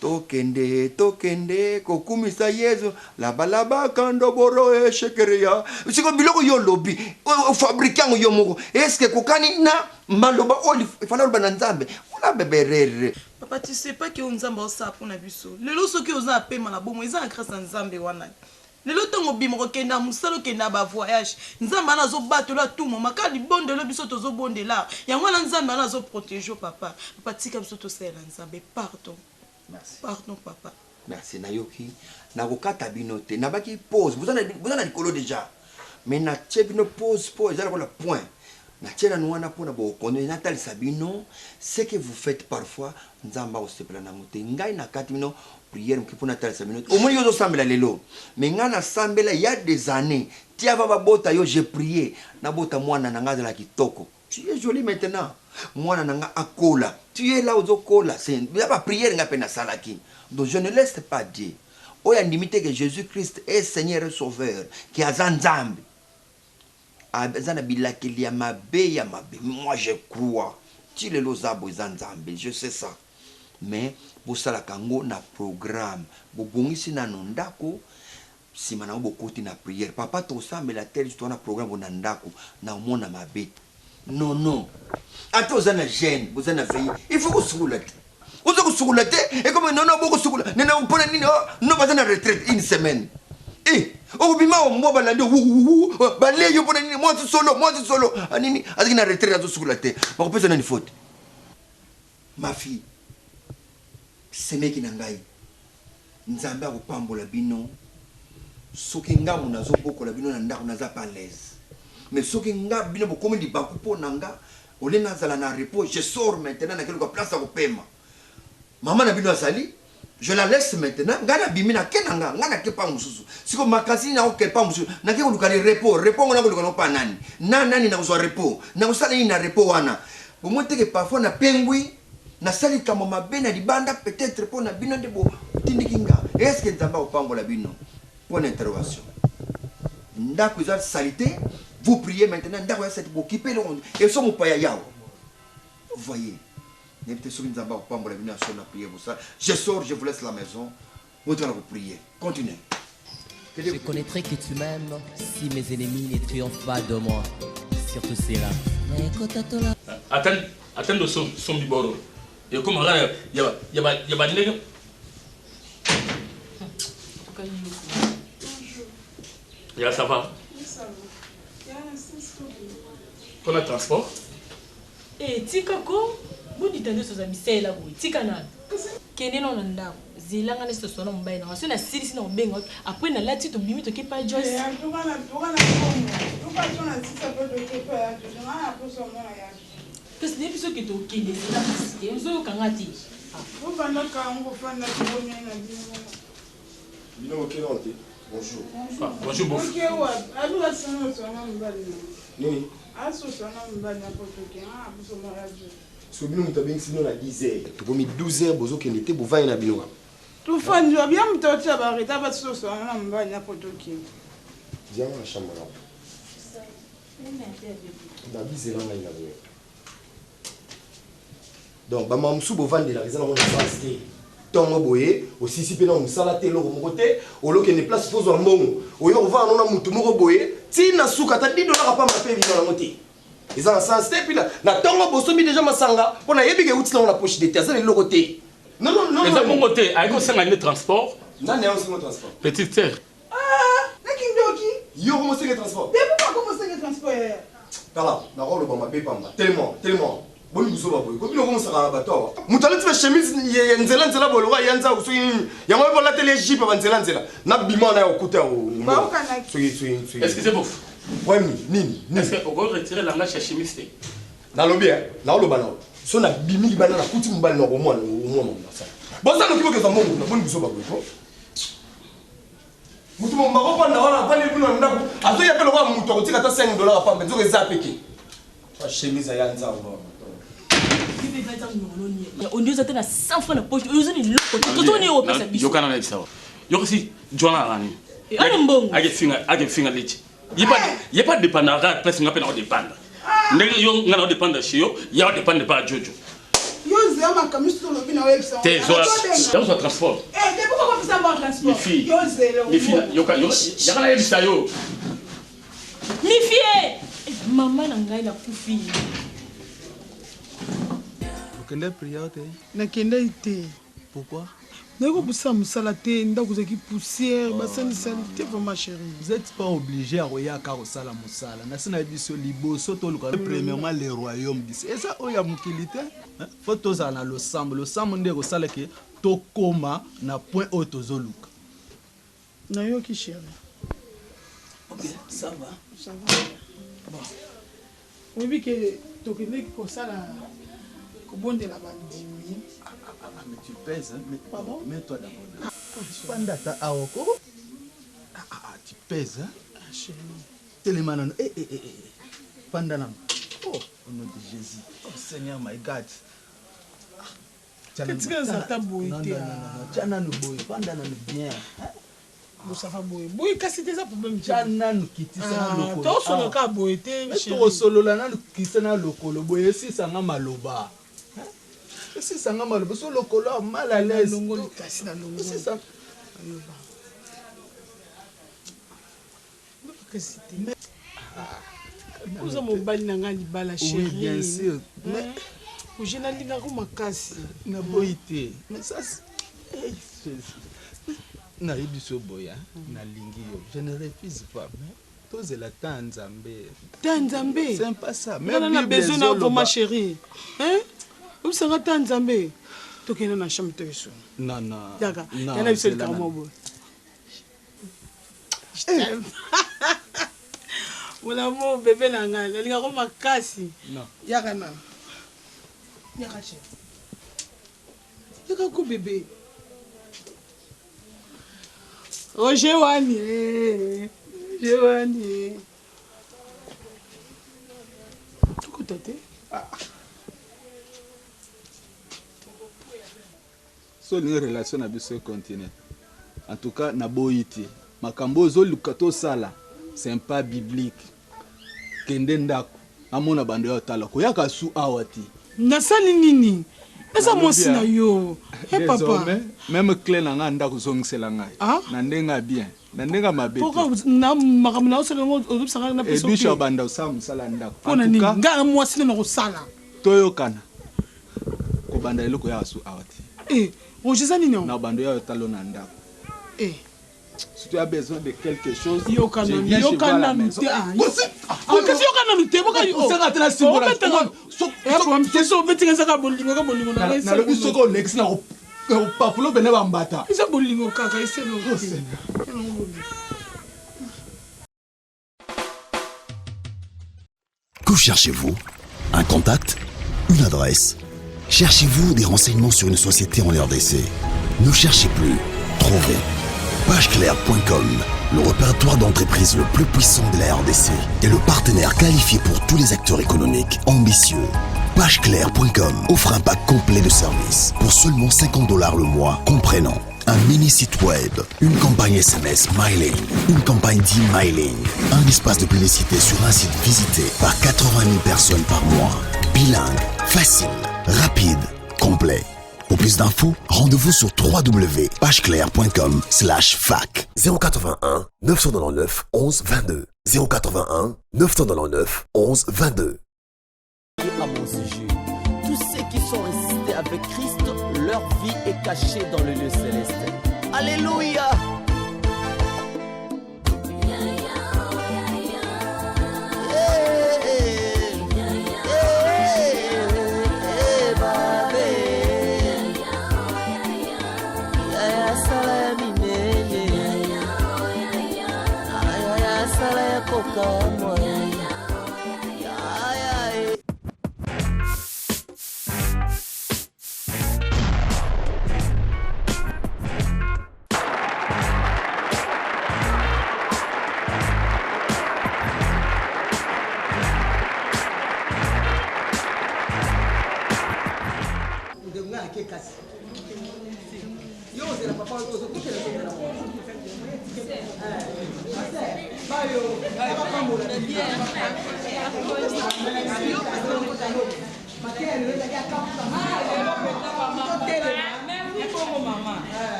tokende tokende kokumisa yezu labalaba kandoboro eshekereya siko biloko yo olobi ofabrike yango yo moko eske ekokani na maloba oyo efanda oloba na nzambe wana beberere Papa tu sais pas que oyo nzambe aosala mpo na biso lelo soki oza na pema na bomoi eza na grâce ya nzambe wana lelo ntango obima kokende na mosala okende na bavoyage nzambe wana azobatela à tout moment kaka libondelo biso tozobondela yango wana nzambe wana azoprotege yo papa papa tika biso tosalela nzambe pardon Merci. pardon papa Merci nayoki nakokata bino te nabaki pause boza na boza na likolo dejà mais natie bino pause po eza lokola point natie nanu wana pona bokono natalisa bino ce que vous faites parfois nzambe akosepela nango te ngai nakati bino prière moke po natalisa bino omoni yo ozosambela lelo mais ngai nasambela ya des années ti avant babota yo je prie nabota mwana na ngai azala kitoko Tu es jolie maintenant. Mwana na nga akola. Tu es là ozo kola. C'est ya ba prière nga pe nasalaki. Donc je ne laisse pas Dieu. Oyo andimi te que Jésus-Christ est Seigneur et Sauveur, que aza Nzambe. Aza na bilakeli ya mabe ya mabe. Moi je crois. Ti lelo oza boye eza Nzambe. Je sais ça. Mais bosalaka yango na programme. Bobongisi nanu ndako. Sima nango bokoti na prière papa tosambela tel jour toza na programme boye na ndaku na omona mabe non non ata oza na jeune boza na veille il faut kosukola te oza kosukola te ekomi non non bokosukola nene mpona nini oh, non baza na retraite une semaine eh okobima awa mbwa balandi balie yo mpona nini mwasi solo mwasi solo ah, nini azalaki na retraite azosukola te bakopesa nani faute ma fille semeki na ngai Nzambe akopambola bino soki nga mu nazo bokola bino na ndaku naza pas alaise mais soki nga bino bokomi libaku po na nga au lieu nazala na repos je sors maintenant nake luka place ya kopema maman na bino azali je la laisse maintenant nga nabimi nake na nga nga nake pa mosusu siko makasi nini nakoke pa mosusu nake koluka ni repos repos ngo nakoluka nango pa nani na nani nakozwa repos nakosala nini na repos wana bomoni teke parfois napengwi Nasali likambo mabe na libanda peut etre po na bino nde bo tindiki nga est ce que nzambe ako pambola bino? Point d'interrogation ndaku eza salite vous priez maintenant ndaku eza salite bokipe eloko eso mopaya yawa vous voyez nayebi te soki nzambe ako pambola bino ya solo na prière bosala je sors je vous laisse la maison botikala ko prier continuez Je connaîtrai que tu m'aimes si mes ennemis ne triomphent pas de moi. Surtout cela. Ata ata ndo sombi boro ekoma kaka ya ya ba ya ba ndenge ya ça va mpona transport Eh, tika ko bodita nde soza bisalela boye tika nanu kende nano na ndako. Zela nga nesi toswana mobali na nga. Soki nasilisi na kobenga yo, après nalati tobimi toke pa Joyce. Kasi nayebi soki tokende zela kasi te ozoyoka nga te. Bino boke nano te. Bonjour. Ah, bonjour bof. Nini? Soki bino moto abengisi bino na 10 heures, tokomi 12 heures bozokende te bovandi na bino kaka. Tofandi wapi? Ya moto atia ba retard basosana na mobali na poto okende. Dianga na chambre na. Babizela ngai na boye. Donc ba mama mosusu bovandelaka eza nango na sens te. Tongo boye osisi mpe na mosala te eloko moko te olokende place fo ozwa mbongo oyo kovanda no na motu moko boye ti na suka ata 10 dollar pamba mpe ebima nango te eza na sens te puis na tongo bosombi deja masanga mpo nayebi ke euti nango na poche de te aza na eloko te non non non eza bongo te ayaki kosenga nde transport nani ayo osenga transport petite sœur Ah, na kindoki. Yo komo senge transport. Depuis quand komo senge transport yaya? Tala, nakoloba mabe pamba. Tellement, tellement. Boni buzoba boye. Ko bino komosaka na bato awa. Moto alati ba chemise ya nzela nzela boye lokola ya nzau soki nini. Yango oyebi olateli ye jupe ba nzela nzela. Na bima na ya okuta ya Baokanaki. Soki soki soki. Est-ce que c'est bof? Problème nini? Nini? Est-ce que oko retirer langage ya chemise te? Nalobi eh, naoloba na so nabimi libanda nakuti mobali na okomwana omwana nasala. Boza noki bokezwa mbongo kuna boni buzoba boye ko. Mutu mobimba akofanda wana afandi bino na ndako azoya mpe lokola mutu akotika ata 5 dollar apamba nzoka eza peke ba chemise ya nzambe ondi oza te na 100 francs na poche oyo oza na eloko te tozoni yo opesa biso yokana na bisawa yokosi jwana na nani eh, ana mbongo akefinga akefinga leti ye pa dépendaka place nga mpe na odépendre ndenge yo nga na odépendre chez yo ya odépendre pa jojo yo zela makambo nyonso tolobi na oyebisa te zwa transport eh, depuis kokopesa mwa transport yo zela yoka yaka nayebisa yo mifie eh, mama na ngai nakufi okende prière te nakendaki te Pourquoi? Naye kobosala mosala te ndako ezalaki poussière oh, basali salite vraiment chérie. Vous êtes pas obligé ya koya kaka kosala mosala. Nasi na biso liboso toluka premièrement le royaume du eza oyo ya mokili te. Faut tozala na losambo. Losambo nde ekosala ke tokoma na point oyo tozoluka. Nayoki chérie. Ok, ça va. Ça va. Bon. Oyebi ke tokendeki kosala kobondela bandimi. Ah, ah, ah, mais tu pèses, hein? Mais, Pardon? Mets-toi d'abord. Fanda ata awa ko. Ah, ah, ah, tu pèses, hein? Ah, chérie. Telema nano. Eh, eh, eh, eh. Fanda nano. Oh, au nom de Jésus. Oh, Seigneur, my God. Tika eza ata boye te. Tya nanu boye, fanda nanu bien. Bosafa boye. Boye kasi te eza problème te. Tya nanu kitisa na ah, lokolo. Tosolola kaka boye te. Tokosolola nanu kitisa na lokolo boye esisa nga maloba. Esisa nga maloba so lokolo a mal à l'aise. Nalongoli kasi nalongoli. Esisa. Maloba. Kasi te. Oza mobali na ngai libala chérie. Oui, bien sûr. Mais oje nalingako makasi. Naboyi te. Mais ça eh, nayebi so boye nalingi yo je ne refuse pas mais tozela temps ya nzambe temps ya nzambe c'est pas ça mais na besoin na vraiment chérie hein obisanga temps ya nzambe tokende na chambre toyeso non non yaka yana biso likambo boye Je t'aime. Mon amour, bébé na ngai, nalingako makasi. Yaka na. Yaka chérie. Yaka ko bébé. Roger Wani. Eh, Roger Wani. Tukuta te. Ah. So olingi relation na biso e continuer en tout cas naboyi te makambo oyo ozoluka tosala c'est pas biblique kende ndako amona bando ya otala koyaka su awa te nasali nini eza mwasi na yo e eh, papa meme cle na ngai ndako zongisela ngai ah? na ndenge ya bien na ndenge ya mabe na makambo na osala yango ozobisaka na peso ebisha obanda osala mosala ya ndako mpo na nini ngai mwasi nde nakosala toyokana kobanda eloko ya su awa te eh roger eza nini na bando ya talo na ndako eh si tu as besoin de quelque chose yoka nanu yoka nanu te ah kasi yoka nanu te boka osanga te na simbola so obetinga ezaka bolingo ka bolingo na ngai nalobi soki olekisi na Opapulo pene bambata. Eza bolingo kaka eselo. Oh, Seigneur. Que cherchez-vous Un contact Une adresse Cherchez-vous des renseignements sur une société en RDC Ne cherchez plus, trouvez. Pageclaire.com, le répertoire d'entreprise le plus puissant de la RDC et le partenaire qualifié pour tous les acteurs économiques ambitieux. Pageclaire.com offre un pack complet de services pour seulement 50 dollars le mois, comprenant un mini site web, une campagne SMS mailing, une campagne d'emailing, un espace de publicité sur un site visité par 80 000 personnes par mois. Bilingue, facile, rapide, complet. Pour plus d'infos, rendez-vous sur www.pageclaire.com slash fac 081 999 11 22 081 999 11 22 À mon sujet. Tous ceux qui sont ressuscités avec Christ, leur vie est cachée dans le lieu céleste. Alléluia!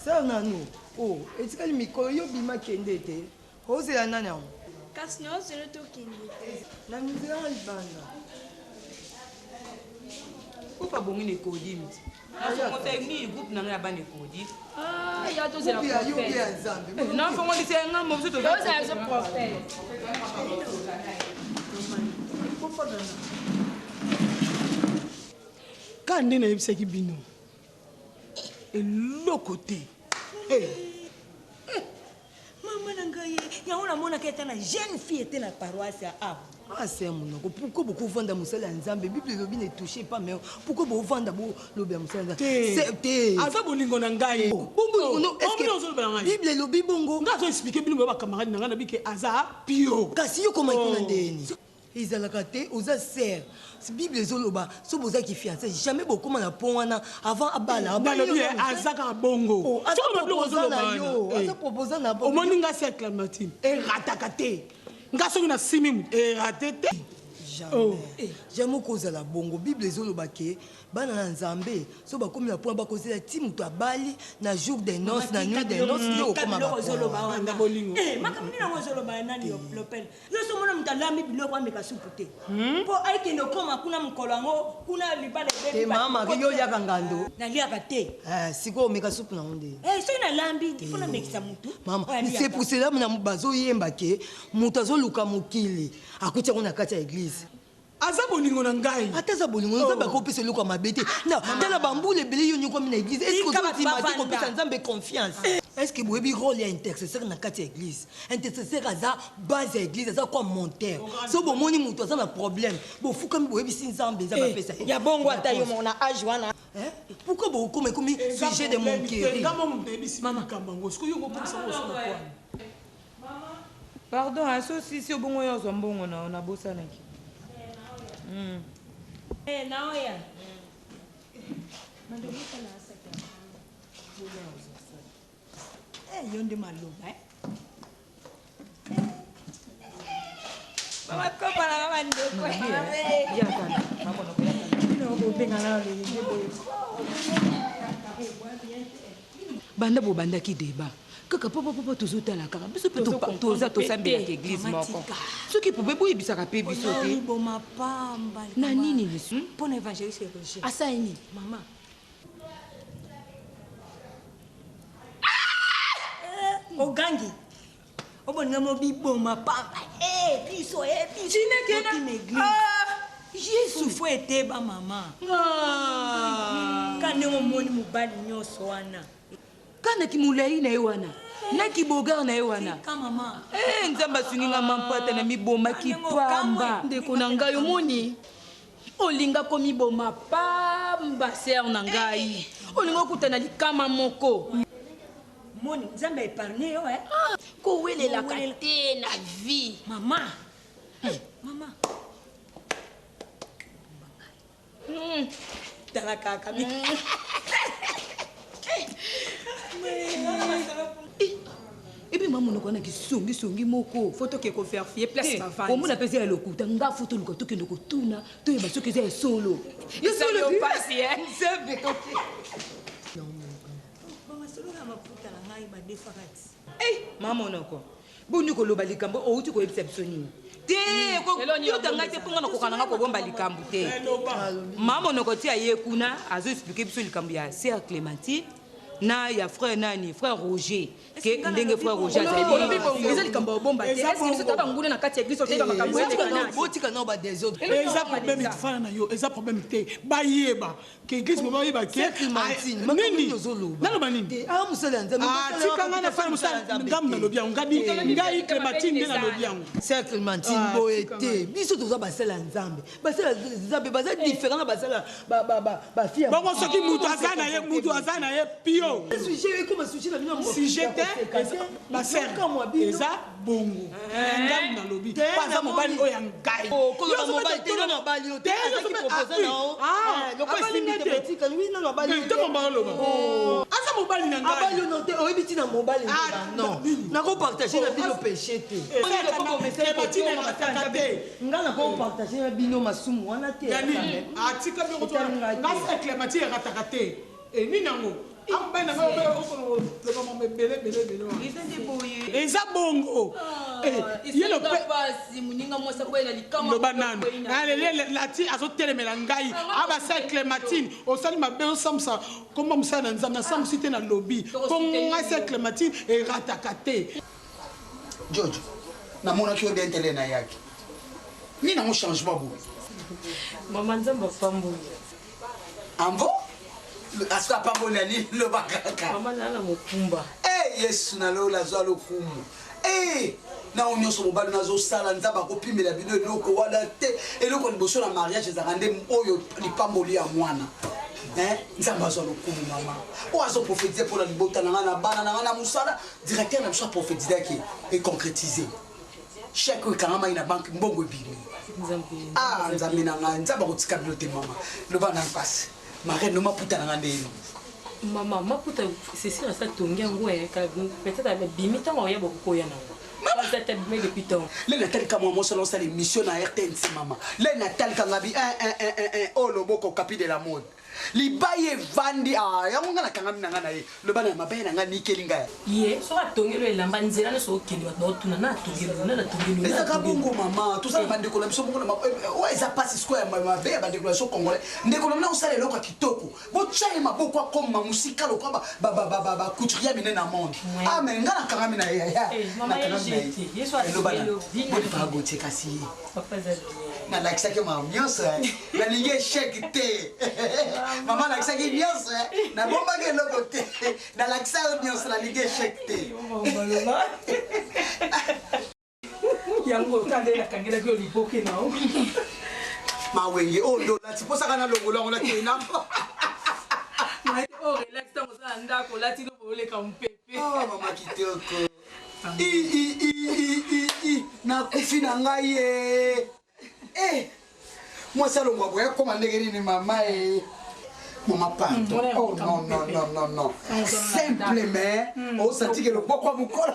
Sœur nanu o etikali mikolo yo bima kende te ozela nani yango kasi naozela tokende te na nzela libanda groupe abongi na ekodimi nafongolisa groupe na ngai ya bana ekodi ya tozela nafongolisa nga mosusu tozela biso prophète Kaka nde nayebisaki bino eloko te. Hey. Mama na ngai yango namonaka ata na jeune fille ete na paroisse ya awa. Ah c'est monoko pourquoi bokovanda mosala ya nzambe bible elobi ne touche pas mais pourquoi bovanda bolobela mosala ya nzambe te aza bolingo na ngai bible elobi bongo ngai azo explike bino boya bacamarade na ngai na bike aza pio kasi yo komaki na ndeni Ezalaka te oza sœur bible ezoloba soki boza ki fiance jamais bokoma na pont wana avant abala nalobi aza kaka bongo aza proposant na yo aza proposant na omoni nga sœur Clémentine erataka te nga soki na simi mutu erate te jamais jamais okozala bongo bible ezoloba ke Bana na Nzambe soki bakomi na point bakozela ti moto abali na jour de noces na nuit de noces nde okoma biloko ozoloba wana eh, makambo nini yango ozoloba ya nani lopele yo so omona moto alambi biloko ameka supu te mpo hmm? ayekende okoma kuna mokolo yango kuna libala ebebi mama yo oliaka ngando naliaka te eh, sikoyo omeka supu nango nde eh, soki nalambi mpo namekisa motu mama c'est pour cela bazoyemba ke moto azoluka mokili akuti yango na kati ya eglise Aza bolingo na ngai. Ata aza bolingo nzambe oh. akopesa eloko ya mabe te. Na tala bambula ebele yo nyokwami na église. Est-ce que ozondima te kopesa nzambe confiance? Est-ce que boyebi rôle ya intercesseur na kati ya église? Intercesseur aza base ya église, aza kwa monteur. So bomoni moto aza na problème, bofukami boyebisi nzambe, nzambe eh, apesa ye. Ya bongo ata yo moko na âge wana. Hein? Pourquoi bokoma ekomi sujet de moquerie? Nga mo moto nayebisi makambo yango. Sikoyo yo okomisa ngo osala kwa? Pardon hein, so si si obongo yo ozwa mbongo na na bosanaki. Mm. Eh naoya. Eh yo nde maloba eh. Mama kopa na mama ndeko. Yaka. Mama noko yaka. Bino bobenga na lolenge boye. Banda bobandaki debat. Kaka papa tozotala kaka biso mpe toza tosambelaka eglise moko. Soki pobe boyebisaka mpe biso te. Boma pamba. Na nini lisusu? Mpona évangéliste Roger. Asali nini? Mama. Ogangi. Oboninga mobiboma pamba. Eh, biso eh biso. Chineke na- église. Yesu fo eteba mama. Ka ndenge omoni mobali nyonso wana. Kana kimolai na ye wana na kibogar na ye wana. Ka mama. Eh, Nzambe asungi nga mampata na mibomaki pamba. Ndeko na ngai, omoni olinga komiboma pamba, ser na ngai, olinga okutana likama moko. Moni Nzambe épargne yo eh. Kowelelaka te na vie. Mama. Mama. Tala kaka. Ebi ma monoko wana kisongisongi moko. Fo toke koverifie place bavandi. Omona mpe eza ya lokuta. Nga fo toluka, tokende kotuna, toyeba soki eza ya solo. Esali yo pasi, eh? Nzambe, toke. Masolo ya maputa na ngai badefaka ti. Ma monoko, boni koloba likambo outi koyebisa biso nini te? Yota ngai te, mponga nakoka nanga kobomba likambo te. Ma monoko ti aye kuna azoexplike biso likambo ya sœur Clémentine na ya frère nani, frère Roger, ke ndenge frère Roger azali. Eza likambo ya obomba te. Est-ce biso toza banguna na kati ya église, toyeba makambo elekana? Botika nao badésordre. Eza problème fana na yo, eza problème te. Bayeba ke église mo bayeba ke Clémentine, nini, naloba nini? Ah, mosali ya Nzambe. Ah, tika ngai nafana mosali ngambu, nalobi yango ngabi ngai Clémentine nde nalobi yango. Sœur Clémentine, Ah, boye tika te. ngai. Biso toza basali ya Nzambe. Basali ya Nzambe baza différent na basali bafille. Bongo soki mutu aza na ye, mutu aza na ye pio. Sujet ekoma sujet na bino. Sujet te, basere eza bongo. Ngambu nalobi po aza mobali oyo ya ngai. Koloba mobali te, nano abali yo te. Azalaki proposer na yo. Lokola esimbi te, botika. Oui, nano abali yo te. Oloba aza mobali na ngai. Abali yo no te, oyebi ntina mobali nde non. Nakopartage na bino péché te. Nga nakopartage na bino masumu wana te. Yani atika biloko ngasi ya Clémentine erataka te. Nini yango amobali na ngai okoloba mama ebele ebele ebele wana. Eza bongo. Ye Esalinga pasi, moninga mwasi akwela likama. Loba nanu alele lati azotelemela ngai abasa Clémentine osali mabe, osambwisa komba mosala na Nzambe. Nasambwisi te, nalobi mpo ngai sa Clémentine erataka te. Jojo, namonaki yo dentele na yaki nini yango changement boye? Mama, Nzambe apamboli. Ambo asoki apamboli na nini? Loba kaka. Mama, naa na mokumba. Eh, Yesu na lola azwa lokumu. Eh, na oyo nyonso mobali nazosala, Nzambe akopimela bino eloko wana te. Eloko liboso na mariage ezalaka nde oyo lipamboli ya mwana. Eh, Nzambe azwa lokumu. Mama oyo azoprofetize mpo na libota na ngai, na bana na ngai, na mosala directeur na biso, aprofetizaki econcrétise. Chèque oyo ekangamaki na banke, mbongo ebimi. Ah, Nzambe na ngai, Nzambe akotika bino te. Mama, loba na mpasi marene no maputa na ngai ndeni. Mama, maputa cecile asa tongi yango peut-être abimi ntango aoya bakokoya nango. Azata abimi depuis ntango. Le natalika mwa mwasi wana osala émission na RTNC. Mama, le natalika ngabi 1 oyo loboko kapi de la mode libai evandi. Ah, yango ngai nakangami na ngai na ye, loba na mabai na ngai nikeli ngai. Ye soki atongeli elamba, nzela nyonso okende, bato baotuna na atongeli na atongeli. Ezaka bongo mama, toza na bandeko na biso moko na oyo eza mpasi sikoyo ya mabe ya bandeko na biso congolais. Ndeko na bino osala eloko ya kitoko, botya ye maboko, akoma mosika lokwa bacouturier minene na monde. Ah, mais ngai nakangami na ye, yaya. Mama, Nakangami na ye ye. te. Yesu Eloba na asengeli bolipa Gautier, kasi ye Papa aza bien. Nalakisaki makambo nyonso, eh. Nalingi échec te mama. Nalakisaki nyonso, eh. Nabombaki eloko te, nalakisa yo nyonso, nalingi échec te. Yango kanda nakangelaki yo liboke na yo. Mawenge oyo nde olati mposaka na longola yango, nakei nango. Oyo relax, ntango oza na ndako olati lobo oleka mopepe. Oh, mama kitoko. I, i, i, i, i, i. Nakufi na ngai ye. Eh, mwasi alongwa boye akoma ndenge nini mama e? Mama, pardon. Oh non, non, non, non, non, simple mais osantike loboko ya mokolo.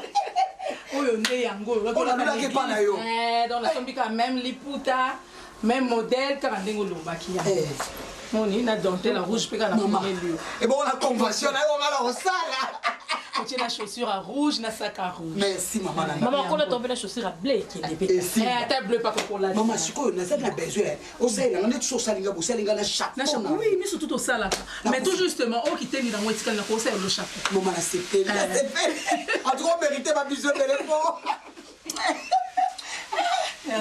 Oyo nde yango. Oyo nalulaki epa na yo. Donc nasombi kaka même liputa, même modèle, kaka ndenge olobaki yango. Moni na dentelle ya rouge mpe kaka na Mama. foneli yo. Ebongo na convention na yo nga na kosala. Otie na chaussure ya rouge na sac ya rouge. Merci mama na Mama kola tombe na chaussure ya bleu ekende pe. Esimba. Eh, ata bleu paka kolata. Mama sikoyo naza na besoin osalela nga neti so osali nga bosali nga na chapeau. Na chapeau. Oui, miso tout osalaka. Mais tout justement oyo kitendi nango etikali na kosalela lo chapeau. Mama na sepeli. Na sepeli. En tout cas, on mérite ba bisous ebele po.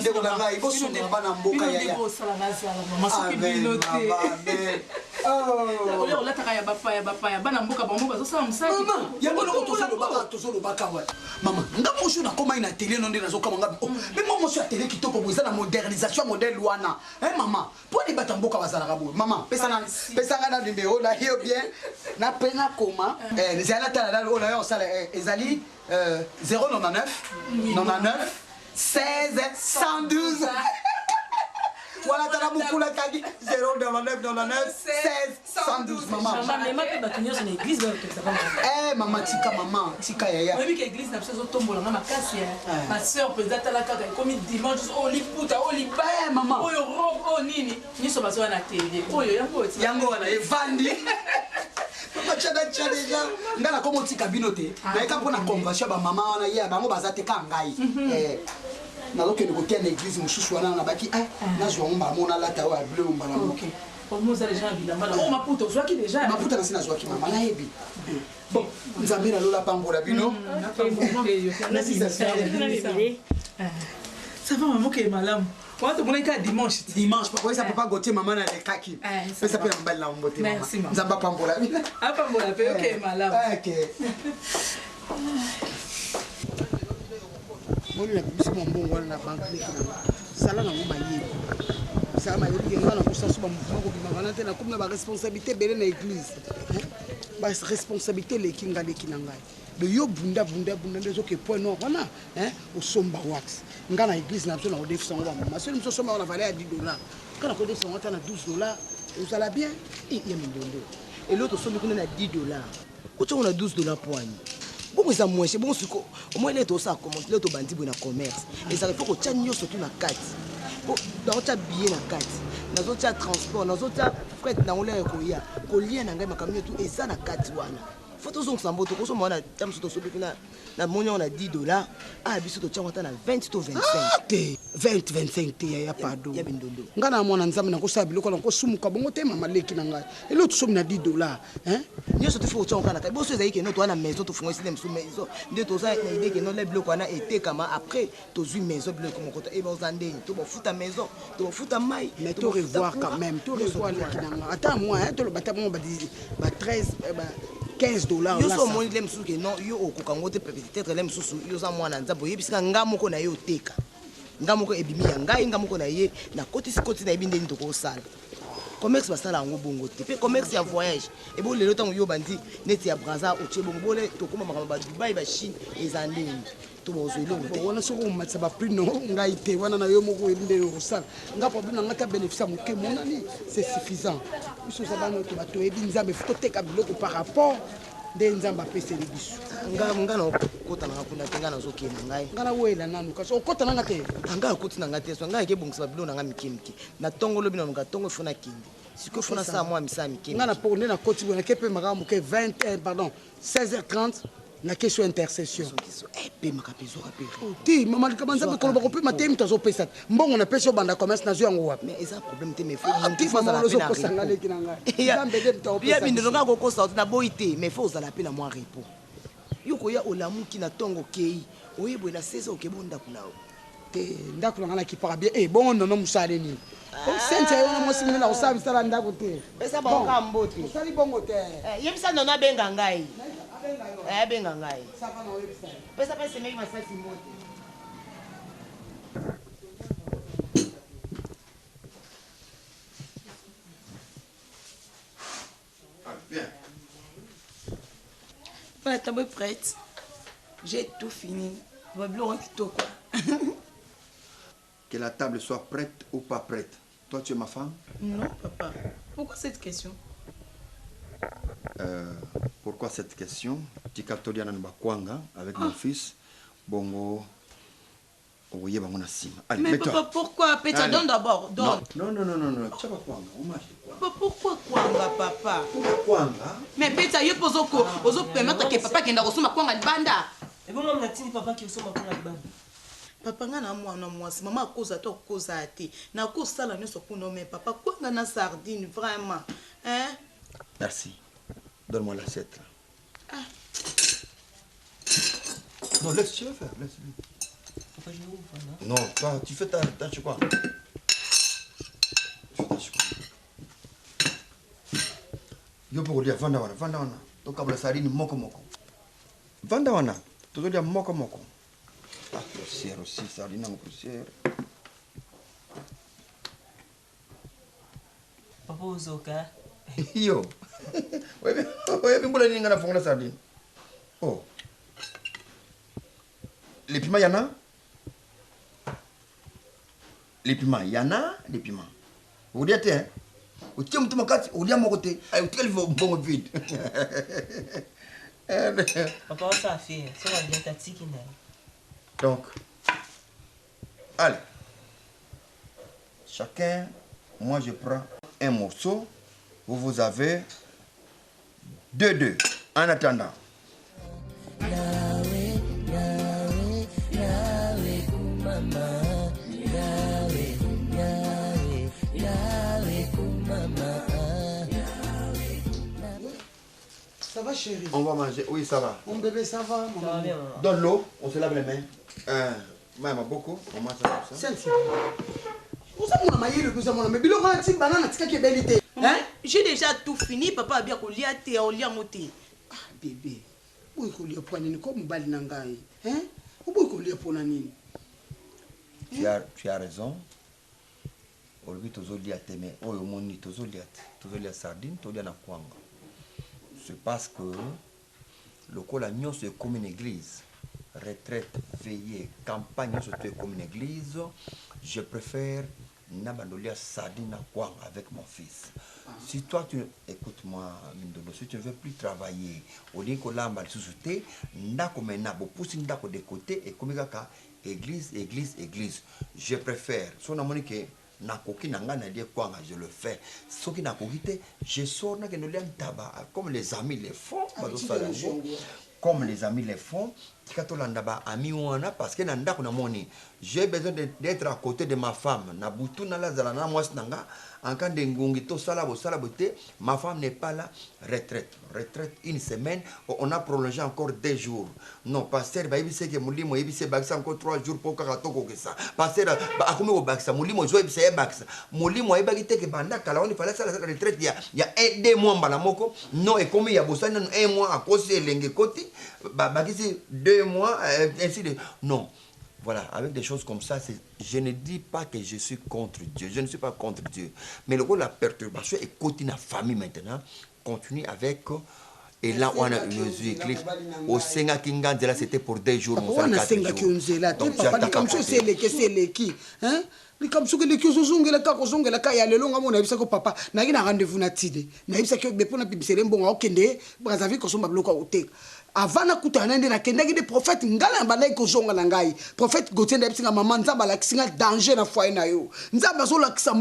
Ndeko na ngai bosunga bana mboka Bino nde yaya. bosala nazala mama soki Amen, bino te. mama, amen. Oyo olataka ya bapaya bapaya bana mboka bango bazosala mosala Mama, yango eloko tozolobaka tozolobaka wa mama nga mosu nakomai na tele no nde nazokama nga oh, me mwa mosu ya tele kitoko boye eza na modernisation ya modele wana e mama mpo ni bato ya mboka bazalaka boye mama pesa na- pesa nga na numero na yo bien na mpe nakoma Eh, ezali natala nano oyo na yo osala eh, ezali euh, 099 99 16 112 wana tala mokula kaki 099 99 16 112 mama Mama mema mpe bato nyonso na église bayotokisa pa mama. Eh, mama tika mama tika yaya oyebi ke église na biso ezotombola nga makasi ma sœur mpenza tala kaka ekomi dimanche oyo liputa oyo libaya oyo robe oyo nini nyonso bazoya na tele oyo yango oyo yango wana evandi mama tiada tia deja ngai nakoma otika bino te nayeka mpo na convention ya bamama wana ye bango baza te ka ngai Eh, nazokende kotia na église mosusu wana nabaki eh, nazwa yango mbala moko nalata oyo ya bleu mbala moko omoza deja na bilamba na oyo maputa ozwaki deja maputa nasi nazwaki mama nayebi bon nzambe nalola pambola bino ça va mama okeye malamu wana tomonaki kaka dimanche dimanche pakoyesa papa gotie mama nalekaki pesa mpe na mobali na mbote mama Merci, mama. nzambe apambola bino apambola mpe okeye malamu Ok. moni na bimisi mwa mbongo wana na banke leki na nga sala nango mayele sala mayele ke nga nakosa so bamouvement kobima wana te nakomi na baresponsabilité ebele na église baresponsabilité eleki nga leki na ngai de yo bunda bunda bunda nde ezoke point noir wana hein, osomba wax nga na église na biso nakodefisa yango bamama soki mosu osomba yango na valeur ya 10 dollar nga nakodefisa yango ata na 12 dollar ozala bien ya mindondo eloko tosombi kuna na 10 dollar otiango na 12 dollar poani bongo eza moins cher bongo siko omoi lelo tosala commerce lelo tobandi boye na commerce ezalaka ifo kotya nyonso tu na kati po naotya billet na kati nazotya transport nazotya fret nango lelo ekoya kolia na ngai makambo nyonso tu eza na kati wana fo tozongisa mboto kosomba wana ta mosusu tosombi kuna namoni yango na 10 dollar aya biso totyango ata na 20 to 25 te 20 25 te yaya pardon ya bindondo ngai na mwana nzambe nakosala biloko nakosumuka bongo te mama leki na ngai eloko tosomi na 10 dollar nyonso te fo kotyango kaka na kati boso ezali keno toza na maison tofungola esile mosusu maison nde toza na idée keno le biloko wana etekama après tozwi maison biloko ekoma kota e baoza ndeni to bafuta maison to bafuta mai mais to revoir quand même to revoir leki na ngai ata mwa toloba ata bongo ba 13 ba 15 dollars yo so omoni le mosusu ke non yo okoka yango te peut-être le mosusu yo oza mwana nzambe oyebisika nga moko na ye oteka nga moko ebimi ya ngai nga moko na ye nakotisi koti nayebi ndeni tokosala commerce basala yango bongo te mpe commerce ya voyage ebo lelo ntango yo bandi neti ya braza otie bongo bole tokóma makambo ba dubai ba chine eza ndeni to bozwa eloko te wana soki omatisa baprix no ngai te wana na yo moko oyebi ndenge okosala nga problème na ngai ta bénéfice ya moke monani c'est suffisant biso oza bana oyo bato oyebi nzambe fo toteka biloko par rapport nde nzambe apeseli biso nga nga nakota nanga kuna te nga nazokende ngai nga nawela nanu kasi okota nanga te ngai akoti na ngai te so ngai akebongisa babilo na ngai mike mike na ntongo lobi na luka ntongo efo nakende sikoyo fo nasala mwa misala mike nga na poko nde nakoti boye nake mpe makambo moke 20 pardon 16h30 nake so intercession epemaka mpe ezwaka mpe te mama likama nzambe koloba kopema te moto azopesa te mbongo napesi obanda commerce nazwi yango wapi mais eza problème te mais te mama ozokosa nga leki na ngai nzambe nde moto ya akopesa bindondo kaka kokosa te naboyi te mais fo ozala mpe na mwa repos yo koya olamuki na ntongo okei oye boye na 16 okei bo ndako na yo te ndako na ngai nakipaka bien e bongo nono mosala nini sente yo na mwasi monene akosala misala ndako te pesa bango kaka mbote osali bongo te yebisa nono abenga ngai abenga ngai pesa mpe semeki masasi mbote Bien. Voilà, la table est prête. J'ai tout fini. Babylone kitoko. Que la table soit prête ou pas prête. Toi, tu es ma femme. Non, papa. Pourquoi cette question Pourquoi cette question Tika tolia nanu bakwanga avec mon fils. Bongo. Okoyeba yango na nsima. Allez, Mais mets-toi. papa, pourquoi Pecha, Allez. donne d'abord, donne. Non, non, non, non, non, tia bakwanga, on mange. Papa, pourquoi kwanga, papa Kwanga Mais Pecha, yo mpo ozoko ozopermettre ke papa akenda kosomba kwanga libanda. Ebongo natindi papa ki osomba kwanga libanda. Papa nga na mwana mwasi, mama akoza to akoza te. Nakosala nyonso kuna mais papa kwanga na sardine vraiment. Hein? Merci. Donne-moi l'assiette là. Ah. Non, laisse, je vais faire, laisse-lui. Papa, je vais où, voilà. Non, toi, tu fais ta, ta quoi Tu fais ta quoi Yo mpo kolia vanda wana, vanda wana. Tokabola sardine moko moko. Vanda wana, tozolia moko moko. Ah, poussière aussi, sardine yango poussière. Papa ozoka. Yo. Oyebi oyebi mbula nini nga nafongola sardine? Oh. Les piments, y en a? Les piments, y en a? Les piments. Olia te, hein? Otie motu makasi, olia moko te. Ay, otikali bongo vide. Papa osala fier, soki aliaka atiki na ye. Donc, allez. Chacun, moi je prends un morceau. Vous, vous avez deux, deux. En attendant. Ça va chérie On va manger. Oui, ça va. Mon bébé, ça va mon Ça va amour bien, maman. Donne l'eau, on se lave les mains. Maman, beaucoup. On mange ça comme ça. Cynthia. oza mwana mayele oza mwana me biloko wana ti banana tikaki ebeli te Hein? J'ai déjà tout fini, papa abia kolia te, olia ngo te. Ah bébé, oboyi kolia mpo nini ko mobali na ngai hein? Oboyi kolia mpo na nini? Tu as raison. Olobi tozolia te mais oyo omoni tozolia te. Tozolia sardine, tolia na kwanga. C'est parce que lokola nyonso ekomi na église, retraite, veillée, campagne nyonso to ekomi na église, je préfère na bandolia sardine na kwanga avec mon fils. Si toi tu écoute-moi Mindondo, si tu ne veux plus travailler, olingi kolamba lisusu te, ndako maintenant bopusi ndako de côté ekomi kaka église, église, église. Je préfère so namoni ke nakoki na ngai nalie kwanga, je le fais. Soki nakoki te, je sors nakende olia ntaba comme les amis le font, bazosala yango comme les amis le font. Tika tolanda ba ami wana parce que na ndako namoni j'ai besoin d'être à côté de ma femme na butu nalazala na mwasi na nga en cas de ngungi tosala bosala bo te. Ma femme n'est pas là, retraite, retraite une semaine, on a prolongé encore 2 jours. Non, pasteur bayebisi eke molimo oyebisi ebakisa encore 3 jours mpo kaka tokokisa. Pasteur akomi kobakisa molimo ezoyebisa ye bakisa molimo ayebaki te ke banda kala wana ifale asala retraite ya 1 2 mois mbala moko. Non, ekomi ya bosali nanu 1 mois akosi elenge ekoti bakisi 2 mois, ainsi de non. Voilà, avec des choses comme ça, je ne dis pas que je suis contre Dieu. Je ne suis pas contre Dieu. Mais le rôle de la perturbation est côté la famille maintenant. Continue avec. Et là, on a une église. Au Senga Kinganzela, c'était pour 2 jours. Papa, on wana sera 4 asengaki jours. yo nzela te Donc, papa, j'attaque likambo à soki côté. eleki esi eleki hein? Likambo soki eleki ozozongela kaka ozongela kaka ya lelo nga mo nayebisaki yo papa nayaki na rendez-vous na tide nayebisaki yo be mpo nabimisele mbongo akokende Brazzaville kosomba biloko ya koteka avant nakutana na ye nde nakendaki nde prophète ngai na bandaki kozonga na ngai prophète Gautier nde ayebisi nga mama nzambe alakisi nga danger na foyer na yo nzambe azolakisa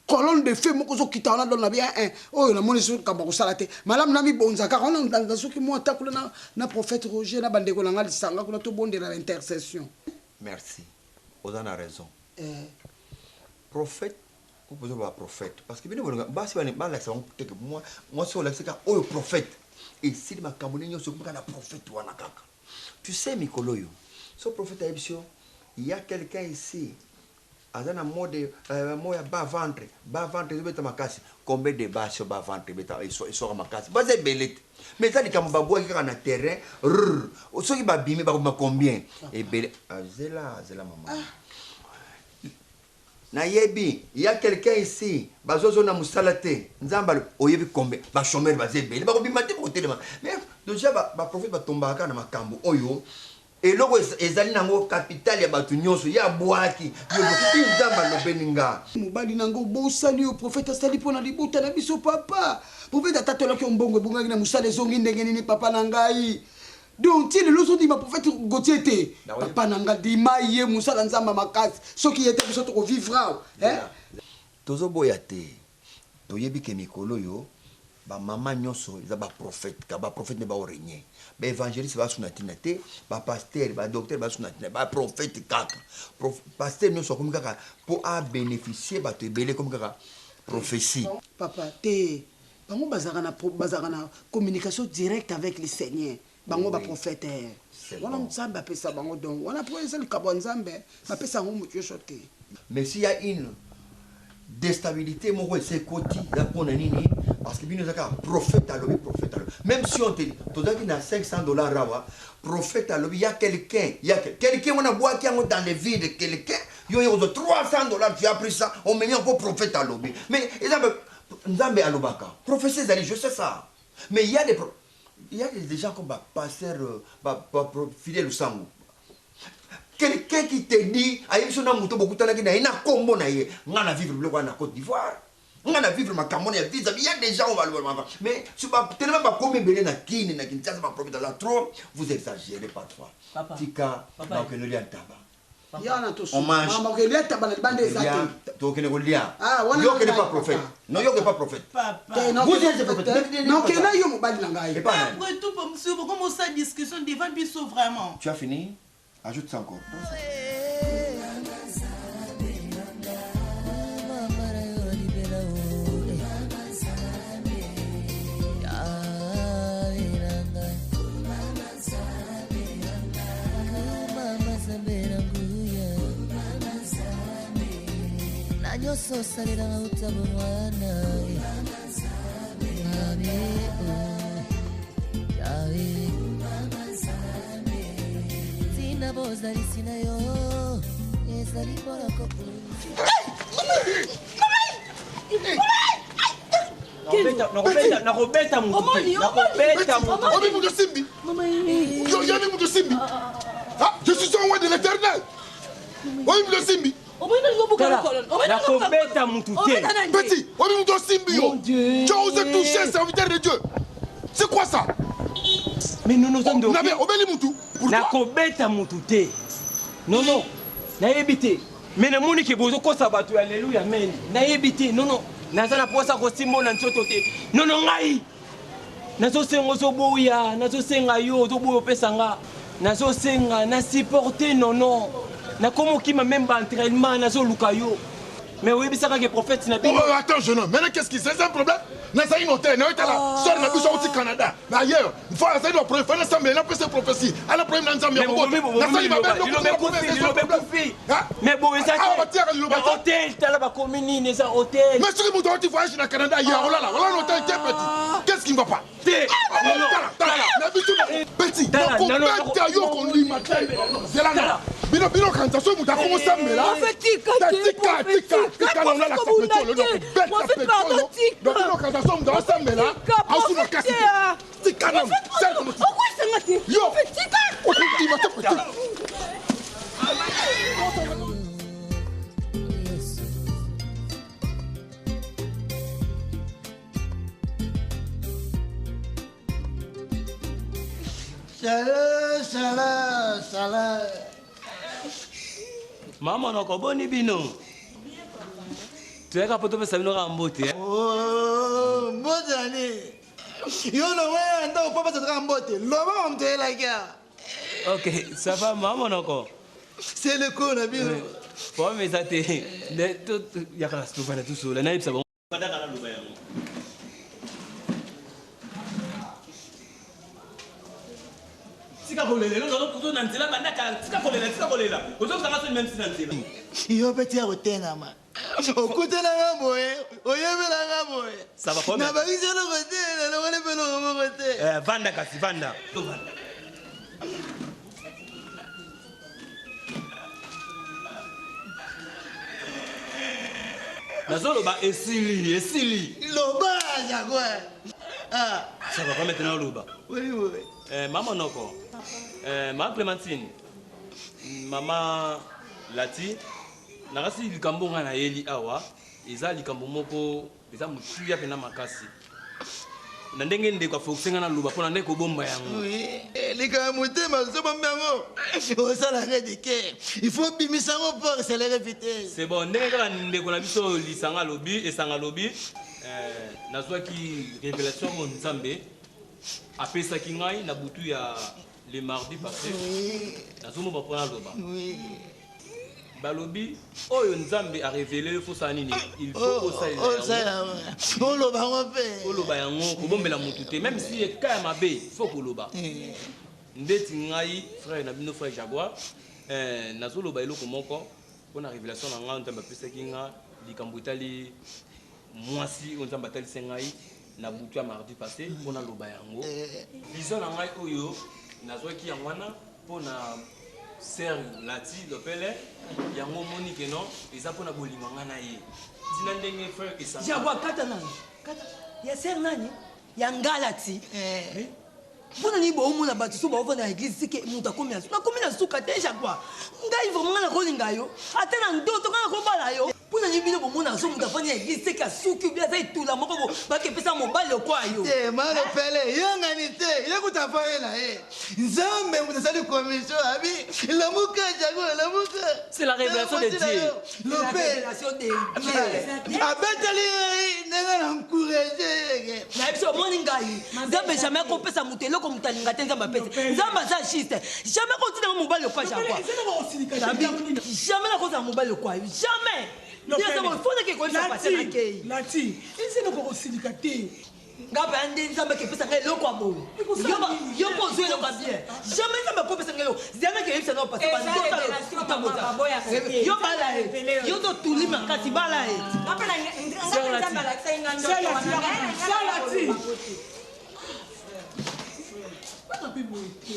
colonne de feu moko ozokita wana don na bien un oyo namoni soki likambo ya kosala te malamu namibonza kaka wana nazoki mwa ata kuna na prophète Roger na bandeko na ngai lisanga kuna tobondela na intercession. Merci. Oza na raison. Prophète, vous pouvez prophète. Parce que bino bolinga, basi bani, balakisa bango te que moi, moi, si olakisa kaka oyo prophète. Et si makambo nini nyonso ekomi kaka na prophète wana kaka. Tu sais, mikolo oyo, so prophète ayebisi yo, il y a quelqu'un ici, aza na mot de mot ya bas ventre, bas ventre ezobeta makasi. Combien de basi oyo bas ventre ebeta, eswaka makasi? Baza ebele te. Mais eza likambo babwaki kaka na terrain, rrr. Soki babimi, bakobima combien? Ebele. Ah, zela, zela mama. Nayebi, il y a quelqu'un ici, bazozo na musala te. Nzambe alo, oyebi combien? Ba chômeur baza ebele, bakobima te, bakotelema. Mais déjà ba prophète batombaka na makambo oyo. Eloko ezali nango capital ya bato nyonso, ya bwaki. Yo lobi, Nzambe alobeli nga. Mobali nango bosani yo prophète asali mpona libota na biso papa. Prophète atatolaki yo mbongo ebongaki na mosala ezongi ndenge nini papa na ngai. Donc ti lelo ozondima prophète Gauthier te. Papa na nga ndima ye mosala Nzambe ya makasi. Soki ye te biso toko vivre awa. Hein? Tozoboya te. Toyebi ke mikolo oyo ba mama nionso eza ba prophète ka ba prophète nde bao regner. Ba evangeliste ba suna tina te, ba pasteur, ba docteur ba suna tina, ba prophète kaka. Prof, pasteur nionso akomi kaka po a beneficier bato ebele ekomi kaka prophetie. Papa te bango bazalaka na bazalaka na communication directe avec le Seigneur bango ba prophète eh. Wana Nzambe apesa bango don wana po eza likabo ya Nzambe bapesa yango moto nyonso te. Mais s'il y a une destabilite moko esi ekoti eza pona nini parce que bino eza kaka prophète alobi prophète alobi même si on te tozalaki na 500 dollars awa prophète alobi ya quelqu'un ya quelqu'un wana abwaki yango dans le vide quelqu'un yo oye kozwa 300 dollars tu as pris ça omemi yango po prophète alobi mais eza nzambe alobaka prophétie ezali je sais ça mais il y a des il y a des gens comme ba pasteur ba, ba fidèle lusango Quelqu'un qui te dit ayebi biso na moto bokutanaki na ye na kombo na ye nga na vivre biloko wana na Cote d'Ivoire nga na vivre makambo na ya visa il y a des gens baloba mais sur ba tellement bakomi ebele na Kin na Kinshasa ba prophète aza trop vous exagérez parfois tika bakende lia ntaba on mange okelia taba na libanda eza te tokende kolia ah, yo okende pas prophète non yo okende pas prophète vous êtes prophète non okenda yo mobali na ngai après tout monsieur bokomo sa discussion devant biso vraiment tu as fini Ajoute ça encore. Na nyonso osalelanga uta bomwana. Ntina bozalisi na yo ezali mpona Nakobeta moto Obi moto simbi. Yo yani moto simbi. Ah, je suis en de l'éternel. Obi moto simbi. Nakobeta mutu te. Petit, obi moto simbi yo. Tu as osé toucher un serviteur de Dieu. C'est quoi ça? Mais nono oza ndoki. Obeli mutu. Nakobeta mutu te. Nono, nayebi te. Mais namoni ke bozokosa bato ya aleluya amen. Nayebi te. Nono, naza na posa kosimba na nzoto te. Nono ngai. Nazosenga ozoboya, nazosenga yo ozoboya opesa nga. Nazosenga na supporter nono. Nakomi okima meme ba entraînement nazoluka yo. Mais oyebisaka ke prophète na bino. Oh, attends jeune homme, maintenant qu'est-ce qui c'est un problème? Nazali na hotel, nayo tala, sœur na biso auti Canada, mais ailleurs, faut azali na problème, fana sambela na pesa prophétie. Ala problème na Nzambe ya kobota. Nasali mabe liloba ekufi, liloba ekufi. Mais boye eza te. Hotel tala bakomi nini eza hotel. Mais soki moto auti voyage na Canada ailleurs, olala, olala na hotel te petit. Qu'est-ce qui ne va pas? Te. Tala, tala, na biso petit, nakobeta yo kondima te. Zela na. Bino bino kanisa soki moto akomosambela. Tika tika tika na olala petit oyo nakobeta petit oyo. Donc bino kanisa soki moto akosambela, asuna kasi te. Tika nanu. Okwesanga te. Yo. Tika. Okondima te petit. Shalom, shalom, shalom. Mama monoko boni bino toyaka mpo topesa bino kaka mbote eh. Oh, mbote na nini yo longo ya ndako mpo apesa kaka mbote loba mamu toyelaki awa ok ça va mama monoko c'est le ko na bino problème eza te yaka tofanda tosola nayebisa bango Fandaka naloba yango. Tika kolela eloko ozo na nzela banda kala tika kolela tika kolela ozokisanga soni meme si na nzela. Yo mpe tika kotengama. Okutelanga boye, oyebelanga boye. Ça va problème. Nabakisi eloko te, nalongoli mpe eloko moko te. Eh, vanda kasi vanda. Vanda. Nazoloba esili esili. Loba yango. Ah. Ça va pas maintenant loba. Oui oui. Eh maman noko. Eh ma Clémentine. Maman Lati nakasi likambo nga nayeli awa eza likambo moko eza motuya mpena makasi. Na ndenge ndeko afokise nga naloba mpo na ndenge kobomba yango. Likambo motema ozobomba yango osala redike il faut obimisa yango mpo accéléré vitesse. C'est bon, ndenge kaka ndeko na biso lisanga alobi, esanga alobi, eh, nazwaki révélation oyo Nzambe apesaki ngai na butu ya le mardi passé. Nazomona mpo naloba. Balobi oyo Nzambe a revele yo faut sala nini? Il faut osalela yango. Oloba yango mpe. Oloba yango, kobombela mutu te. Même si eka ya mabe, faut koloba. Ndeti ngai frère na bino frère Jaguar, eh, nazoloba eloko moko mpo na révélation na ngai Nzambe apesaki nga likambo etali mwasi oyo Nzambe atalisi ngai na butu ya mardi passé mpo naloba yango. Vision na ngai oyo nazwaki yango wana mpo na sœur Lati Lopele, yango omoni ke non eza mpo na bolingo ngai na ye ntina ndenge frère esanga. Jaguar kata nani? Kata ya sœur nani? Ya Ngalati. Mpona nini boomona bato so baovanda na eglise seke moto akomi na nakomi na suka te Jaguar. Ngai vraiment ngai nakolinga yo ata na ndoto ngai nakobala yo. Mpona nini bino bomona so moto afandi na eglise seke asuki obi aza etula moko bo bakepesa mobali lokwa yo. Te malopele yangani te ye kuta afaye na ye Nzambe moto asali commission abi lamuka Jaguar lamuka. C'est la révélation de Dieu. Lope abeteli ngai ndenge na encourage na biso omoni ngai Nzambe jamais akopesa moto eloko moto alinga te. Nzambe apesi, Nzambe aza juste, jamais akotinanga mobali lokwa Jaguar, jamais nakozala mobali lokwa yo, jamais. Fonaki ekoyebisa pasi nakei Lati, eza eloko kosilika te. Nga mpe nde Nzambe akepesa ngai eloko ya boye, yo mpo ozwa eloko ya bien, jamais Nzambe akopesa ngai eloko zela nakeyebisa nao pasi yo bala ye, yo totuli makasi bala ye. Salati bana mpe boye te,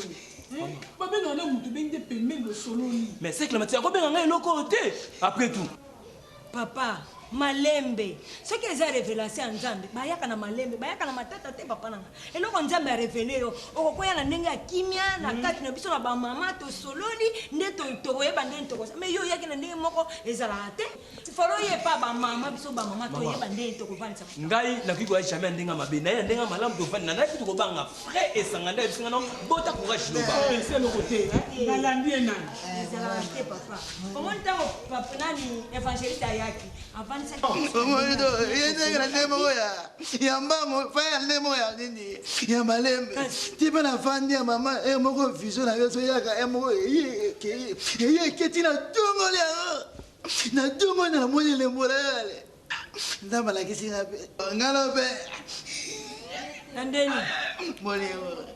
babengaka na moto bengi nde pembeni osololi. Mais c'est que la akobenga ngai eloko oyo te après tout. Papa, malembe. Soki eza révélation ya Nzambe, bayaka na malembe, bayaka na matata te papa nanga. Eloko Nzambe a révélé yo, okokoya na ndenge ya kimia na kati na biso na ba mama tosololi nde tokoyeba ndenge tokosa. Mais yo oyaki na ndenge moko ezalaka te. Falo ye pa ba mama biso ba mama toyeba ndenge tokovandisa. Ngai nakoki koya jamais ya ndenge ya mabe, naye na ndenge ya malamu tovandi na nayaki tokobanga frère esanga nde ayebisi nga no bota courage loba. Ese eloko te, nalandi ye nani. Ezalaka te papa. Omoni ntango papa nani évangéliste ayaki avandisaki Omoni to ye ndenge na ndenge moko ya mbango fa ya ndenge moko ya nini ya malembe ti mpe nafandi ya mama e moko vision na yo ezoyaka e moko eye eketi na tongoli yango na tongoli na namoni elembo na yo ale Nzambe alakisi nga mpe ngalo mpe na ndeni bolingo.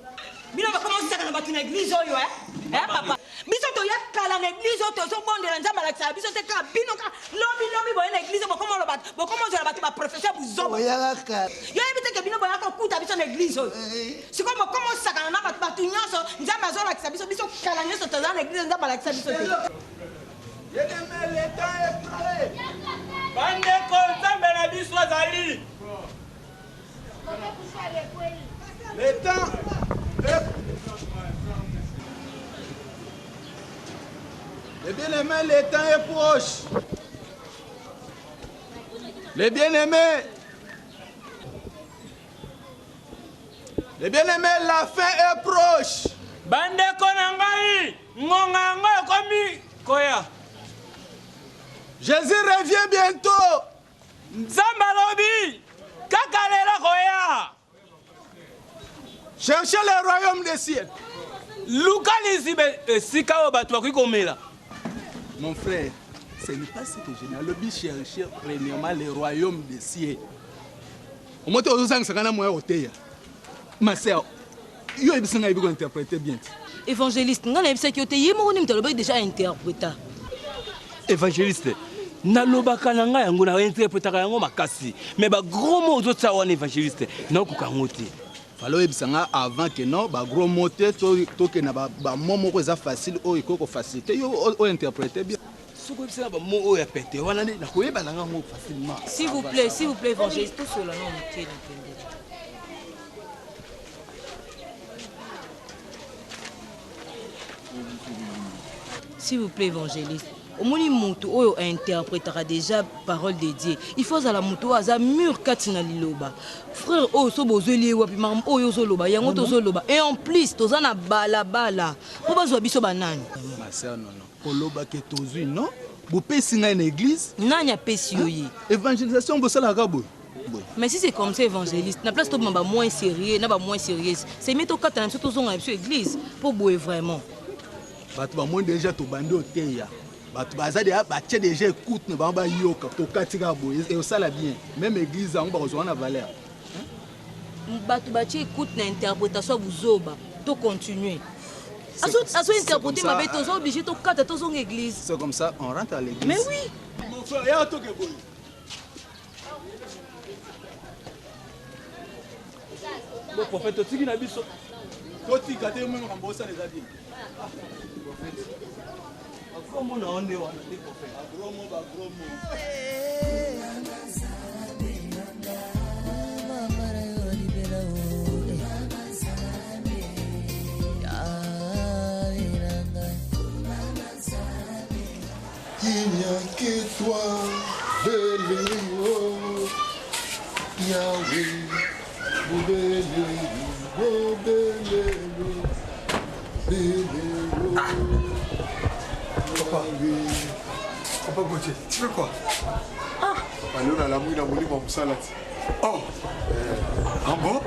Bino bakoma osaka na bato na eglise oyo eh? Eh, papa biso toya kala na eglise oyo tozobondela Nzambe alakisaka biso te kaka bino kaka lobi lobi boye na eglise bokoma oloba bokoma ozwela bato baprofesseur buzoba. Oyaka kala. Yo yebi te ke bino boyaka kokuta biso na eglise oyo sikoyo bokoma osakana na bato bato nyonso Nzambe azolakisa biso biso kala nyonso toza na eglise Nzambe alakisa biso te. Bandeko, Nzambe na biso azali. Le temps est... Les bien-aimés, le temps est proche. Les bien-aimés, les bien-aimés, la fin est proche. Bandeko na ngai, ngonga yango ekomi koya. Jésus revient bientôt. Nzambe alobi kaka lelo koya. Cherchez le royaume des cieux. Luka liziba esika oyo bato bakoki komela. Mon frère, ce n'est pas ce que je nalobi. Chercher premièrement le royaume des cieux. Omoto ozozangisaka na moya koteya. Ma sœur, yo oyebisi ngai yebi kointerpréter bien. Évangéliste, ngai nayebisaki yo te, ye moko nde moto alobaki déjà interpréta. Évangéliste, nalobaka na ngai yango na interprétaka yango makasi, mais bagros mots ozotia wana évangéliste, naokoka yango te. Fallait oyebisa nga avant que non bagros mots te, tokende na bamot moko eza facile oyo ekoki kofacilité yo ointerpréter bien. Soki oyebisaka bamot oyo ya pete wana nde nakoyeba na ngai yango facilement. S'il vous plaît, s'il vous plaît, évangéliste, tosola na moke na pembeni. S'il vous plaît, évangéliste. Omoni mutu oyo a interpretaka dejà parole de Dieu, il faut azala mutu oyo aza mur kati na liloba. Frère oyo so bozweli ye wapi makambo oyo ozoloba yango tozoloba et en plus toza na balabala po bazwa biso ba nani? Ma sœur nono koloba ke tozwi non bopesi ngai na église nani apesi yo ye évangélisation bosalaka boye Mais si c'est comme ça évangéliste, na place tobima ba moins sérieux na ba moins sérieuse, c'est mieux tokata na biso tozonga na biso église po boye vraiment. Bato bamoni deja tobandi oteya bato baza deja batie deja écoute na bango bayoka tokati kaka boye ekosala bien meme église yango bakozwa na valeur. Bato batie écoute na interprétation ya buzoba to continuer. Azo interpréter mabe toza obligé tokata tozonga église. C'est comme ça on rentre à l'église. Mais oui. Mon frère, ya toke boye. Bon prophète totiki na biso totika te yo makambo osala eza bien. Prophète. Bagromo na yo nde wana te prophète. Bagromo bagromo. Il n'y a que toi, Beleo, Yahweh, Beleo, Beleo, Beleo. Ah. Papa, Papa Gauthier, tu fais quoi Ah Papa, nalamuki na molimo ya mosala ti. Oh Ah bon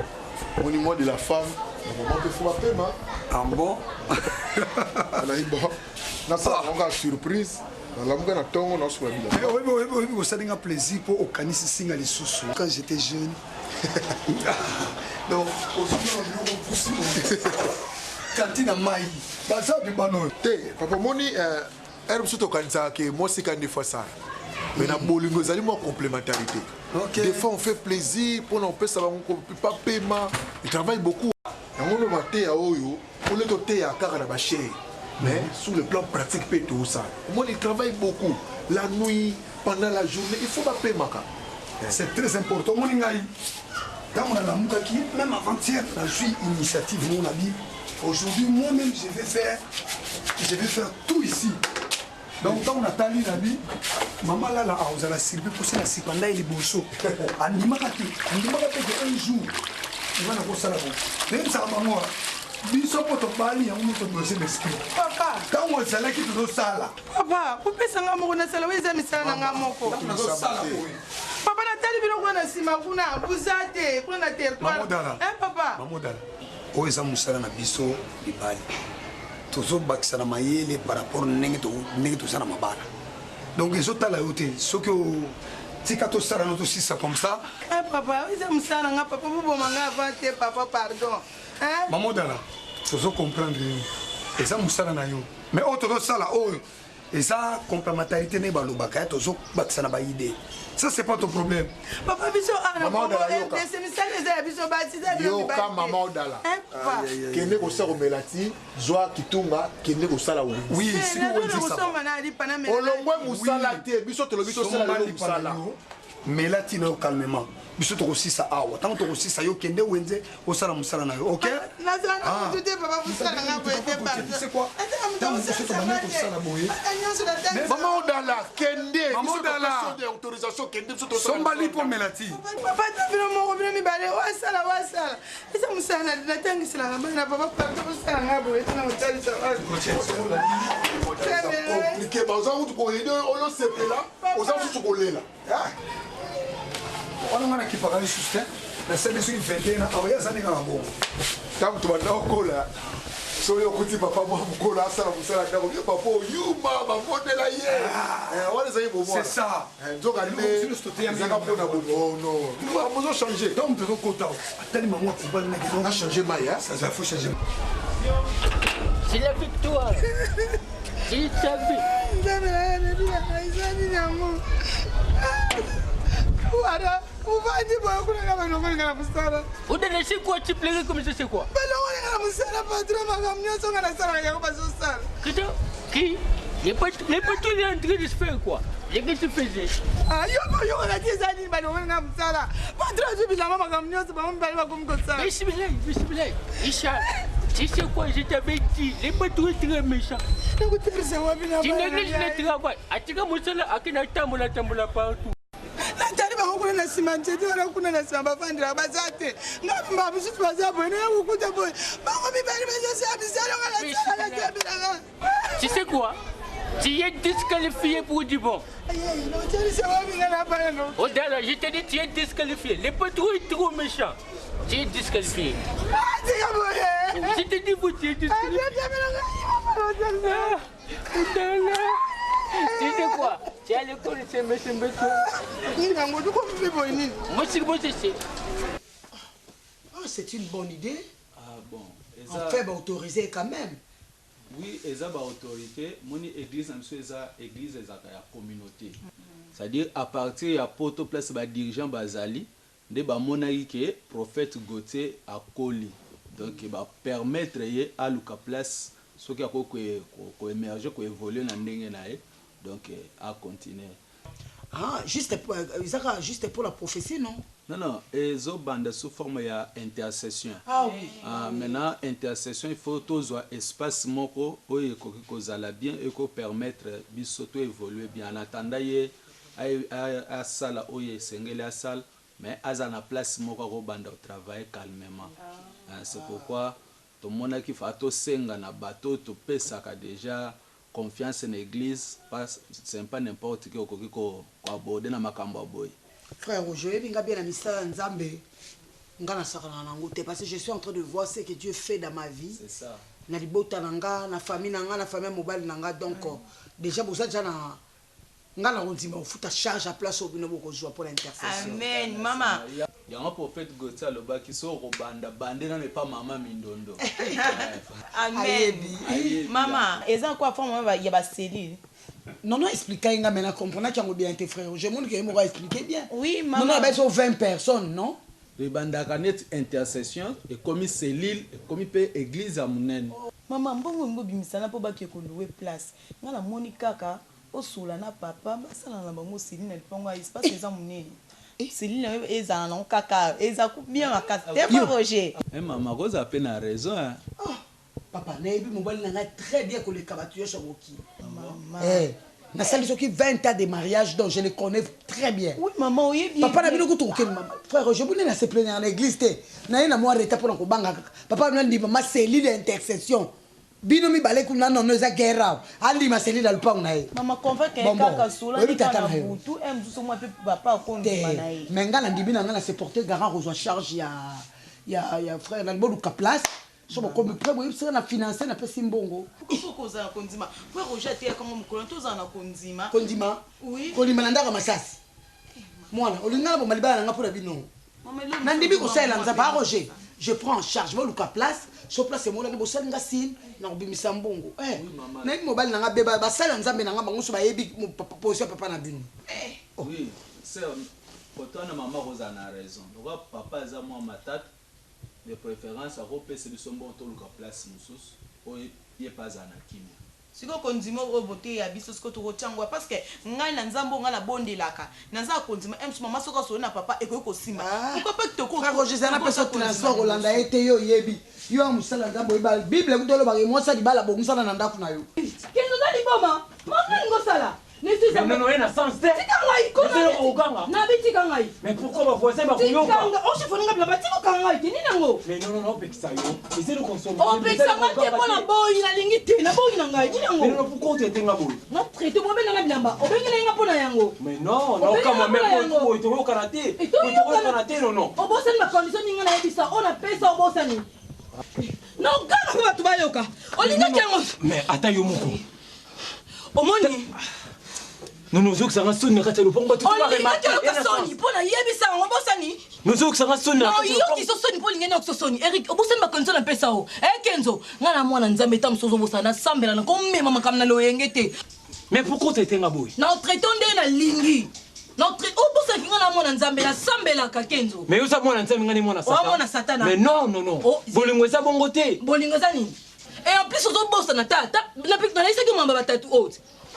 Monument de la femme, na maman mpe fo bapema. Ah bon Alayi bon. Nasala bango kaka surprise. Nalamuka na ntongo naosukola bilamba. Oyebi kosali nga plaisir mpo okanisi singa lisusu. Quand j'étais jeune. Donc, ozomona biloko mpusi kanti na mai baza wapi bana oyo te papa omoni heure mosusu tokanisaka ke mwasi ka nde fois asala mais na bolingo ezali mwa complémentarité okay. Des fois on fait plaisir mpona kopesa bango bapema. Il travaille beaucoup yango no mateya oyo ole toteya kaka na bachere mais sur le plan pratique mpe toosala omoni il travaille beaucoup la nuit pendant la journée il faut bapemaka. C'est très important. Omoni ngai ntango nalamukaki même avant-hier nazwi initiative moko nabi aujourd'hui moi-même je vais faire je vais faire tout ici. Donc ntango natali nabi mama lala akozala surpris mposa na sipa ndai liboso andimaka te andimaka te ke un jour nga nakosala bo nayebisaka bango biso mpo tobali yango moto deuxième esprit papa ntango ezalaki tozosala papa kopesa nga moko nasala oyo eza misala na nga moko papa natali bino kuna na nsima kuna buza te kuna na territoire papa mamodala oyo eza mosala na biso mibali tozobakisa na mayele par rapport ndenge toza na mabala donc ezotala yo te soki tika tosala no tosisa comme ça. Papa eza mosala na nga papa boboma nga avant te papa pardon. Mamodala tozo comprendre yo eza mosala na yo mais oyo tozosala oyo eza complémentarité nde balobaka ya tozobakisa na baide. Ça c'est pas ton problème. Papa biso awa na Congo RDC misala eza ya biso basi eza bino mibali. Yoka mama Odala. Kende kosala komela ti zwa kitunga kende kosala wenze. Oui, si wenze ça. Olongwe musala te biso tolobi tosala lelo musala. Mela ti na yo calmement. Biso tokosisa awa. Tango tokosisa yo kende wenze osala musala na yo. OK? Nazala na mutu te papa musala nga boye te pardon. Tu sais quoi? Tango biso tobandi kosala boye. Mama Odala kende. Mama Odala. Autorisation kende biso tosala. Somba lipo mela ti. Papa ta bino moko bino mibale wasala wasala. Eza musala natangiselaka bana papa pardon osala nga boye te na kotalisa compliqué baza kutu koyede olosepela oza mosusu kolela. Wana nga nakipaka lisusu te nasali soki 21 na awa ye aza ndenge kaka bongo. Ntango tobanda kokola soki okuti papa mwa mokolo asala mosala ndako yo papa oyuma babondela ye wana ezali bomwana. C'est ça. Nzoka nde ezaka mpona bono mozo change. Donc tozokota atali mama akobali na changer mai. Ça faut changer. C'est la victoire. C'est sa vie. Nzambe na ye nabinaka eza nini yango wana ovandi boye kuna nga balongolinga na mosala. Odala, c'est quoi? Tu pleurais comme ça, c'est quoi? Balongolinga na mosala patron makambo nyonso nga nasalaka yango bazosala. Christian, qui? Les patrons est en train de se faire quoi? Et qu'est-ce que tu faisais? Ah, yo bayokaka ti eza nini balongolinga na mosala patron azwi bilamba makambo nyonso bango mibale bakomi kosala. Bismillah, bismillah. Isha. Tu sais quoi, je t'avais dit, les patrons sont très méchants. Tu négliges le travail. Atika mosala akenda tambola tambola partout. Natali bango kuna na nsima nzete wana, kuna na nsima bavandela baza te. Nga ba misusu baza boye, naya kokuta boye bango mibali bazosala misala nga nasala natambelaka. Tu sais quoi? Tu es disqualifié pour du bon. Oh, Dala, je te dis, tu es disqualifié. Le patron est trop méchant. Tu es disqualifié. Je te dis, vous, tu es disqualifié. Ah, Dala. Tu sais quoi? Tu es à l'école, c'est monsieur Mbeto. Moi, c'est moi, c'est. Ah, c'est une bonne idée. Ah bon. En fait, autorisé quand même. Oui, eza baautorité. Moni église na biso eza église ezalaka ya communauté, c'est-à-dire à partir ya poto place badirigeant bazali nde bamonaki ke prophète Gautier akoli, donc bapermettre ye aluka place soki akoki koémerger, koévoluer na ndenge na ye, donc acontinue. Ah, juste pour, ezaka juste pour la prophétie, non? Non, ezobanda sous forme ya intercession. Ah oui. Ah, maintenant intercession, il faut tozwa espace moko oyo ekoki kozala bien, ekopermettre biso to évoluer bien en attendant ye asala oyo esengeli asala, mais aza na place moko akobanda kotravailler calmement. Ah, c'est pourquoi tomonaki fa tosenga na bato oyo topesaka déjà confiance na église. Pas c'est pas n'importe qui okoki koaborder na makambo ya boye. Frère Roger, oyebi nga bien na misala ya Nzambe, nga nasakanaka nango te, parce que je suis en train de voir ce que Dieu fait dans ma vie. C'est ça. Na libota na nga, na famille na nga, na famille ya mobali na nga. Donc déjà boza déjà na nga na kondima kofuta charge ya place oyo bino bokozwa mpo na intercession. Amen, mama. Yango prophète Gautier alobaki so okobanda bande nano epa mama Mindondo. Amen. Ayebi. Mama, eza kwa forme ya bacellule. Non, explique nga maintenant, comprendre yango bien te. Frère Roger, moni ke ye moko aexplique bien. Oui, Non. mama. Non, baso 20 personnes, non? Ebandaka neti intercession, ekomi cellule, ekomi mpe église ya monene. Mama, mbongo olingi obimisana mpo bake kolouer place, nga namoni kaka osola na papa, basala na bango cellule na lipango ya espace eza monene. Cellule na yo ezala nango kaka eza bien makasi te, frère Roger. Eh, mama kozala mpe na raison, hein. Papa, nayebi mobali na ngai très bien koleka bato nyonso ya mokili. Eh, nasali soki 20 ans de mariage, donc je le connais très bien. Oui, mama, oyebi. Papa na bino kutu kokende. Mama, frère Roger, bune na se plaindre na église te. Naye na mwa retard mpona kobanga kaka papa bino andima ma cellule ya intercession. Bino mibale kuna, nono eza guerre awa. Andima cellule ya lupango na ye. Mama, convaincre Bon, bon. kaka, sola Oyebi nde kaka tata na na yo. butu e mosusu mwa mpe papa akondima na ye. Te, mais nga nandimi na nga na se porter garant, kozwa charge ya frère na boluka place. So bokomi prêt, boyebisaka na finance, napesi mbongo. Faut kozala kondima. Frère Roger ateyaka ngo mokolo, tozala na kondima. Kondima. Oui. Kondima na ndako ya masasi. Mwana olinga na boma libala na nga mpo na bino. Mama, eloko Nandimi mosusu kosalela mama Nzambe. mpe. Roger, je prends en charge, boluka place. So place emonaki, bosali nga signe na kobimisa mbongo. Eh, nayebi mobali na nga be, basala Nzambe na nga bango so bayebi position ya papa na bino. Oui, sœur, kotwana mama kozala na raison. Lokola papa aza mwa matata, de préférence akopesa biso mbongo toluka place mosusu oyo ye mpe azala na kimia. Sikoyo kondima oyo boteya biso, sikoyo tokotiango, parce que ngai na Nzambe oyo ngai nabondelaka, naza ya kondima mosu. Mama, soki asoli na papa, ekoki kosimba. Pourquoi pas toko? Frère Roger, zala napesa transport kolanda ye te. Yo oyebi, yo ya mosala Nzambe, oyeba Bible kuta olobaka mwasi ya libala bongisana na ndako na yo. Kenzo, oza liboma. Mama, olingi osala. Mais non, non, na sens te. Tika ngai. Eza eloko kokanga. Nabi, tika ngai. Mais pourquoi bavoisin bakoyoka? Ochifoninga bilamba, tika okanga ngai te. Nini yango? Mais non, non, non, opekisa yo. Eza eloko nsonga. Opekisanga te mpo na boyi, nalingi te, naboyi na ngai. Nini Mais non, yango? pourquoi otraite nga boye? Na traite bo, obenganga bilamba, obengela nga mpo na yango. Mais non, Obengela naokama mpo na mais yango. boye toyokana te. Boye toyokana te, non, non. Obosani bacondition ninga nayebisa oyo napesa, obosani. Noganga mpe bato bayoka, olingaki yango. Mais ata yo moko. Omoni? Non, non, ozokisanga soni na kati ya lopango, bato Olingaki oyoka soni mpo nayebisa yango, obosani. Nozokisanga soni na kati ya lopango. Oyoki so soni mpo olingi nayoki so soni. Erik, obosani bacondition napesa o. Ekenzo, ngai na mwana Nzambe, ta mosusu ozobosana, nasambela na komema makambo na loyenge te. Mais pourquoi otraite nga boye? Na otraite nde nalingi. Obosanaki ngai na mwana Nzambe, nasambelaka, Kenzo. Mais oza mwana Nzambe, nga ni mwana Oza mwana Satan. Satana. Mais non, non, non. Oh, Bolingo eza bongo te. Bolingo eza nini? Et en plus ozobosana ta nayisaki mwamba batatu oyo.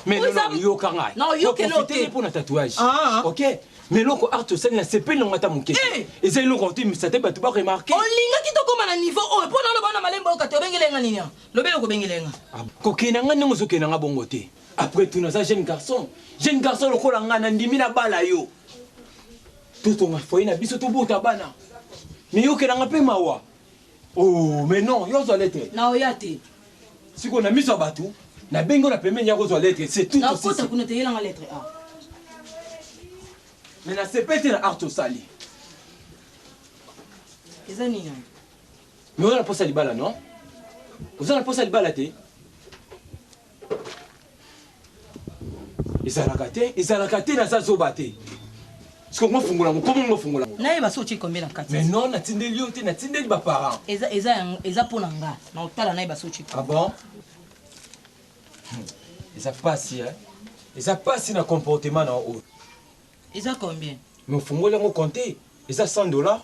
Mais non, non, yoka ngai. Na oyokela Profite te. mpo na tatouage. Ah. Ok. Mais eloko art osali na sepeli nango ata moke te. Eza eloko otemisa te bato baremarke. Olingaki tokóma na niveau oyo mpo na oloba na malembe oyoka te obengeli nga nini awa? Loba eloko obengeli nga. Kokende na nga ndenge ozokende na nga bongo te. Après tout naza jeune garçon. Jeune garçon lokola nga nandimi nabala yo. Totonga foyer na biso tobota bana. Mais yo okenda nga mpe mawa. Oh mais non, yo ozwa lettre. Naoya te. Sikoyo na miso ya bato nabengi yo na pembeni ya kozwa lettre, c'est tout. Nakota kuna te, yela nga lettre a. Mais nasepeli te na art osali. Eza nini yango? Mais oza na posa libala non? Oza na posa libala te? Ezalaka te, ezalaka te naza zoba te. Sikoyo ngo fungola ngo, komo ngo fungola ngo. Nayeba soki otie combien na kati. Mais non, natindeli yo te, natindeli ba parents. Eza eza yango, eza mpo na nga. Na otala nayeba soki otie Ah bon? Eza pasi hein. Eza pasi na comportement na oyo. Eza combien? Mais ofungoli yango compte, eza 100 dollars.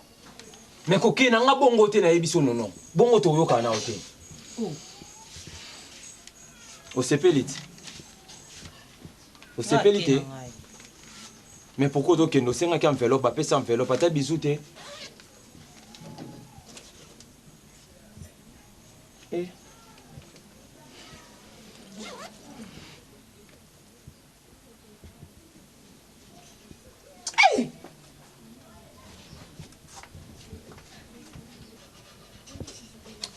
Mais kokende na nga bongo te nayebi so nono. Bongo toyokana na yo te. Oh. Osepeli te? Osepeli te? Mais pourquoi ozokende osengaki enveloppe, bapesa enveloppe ata bisou te? Eh. Hey!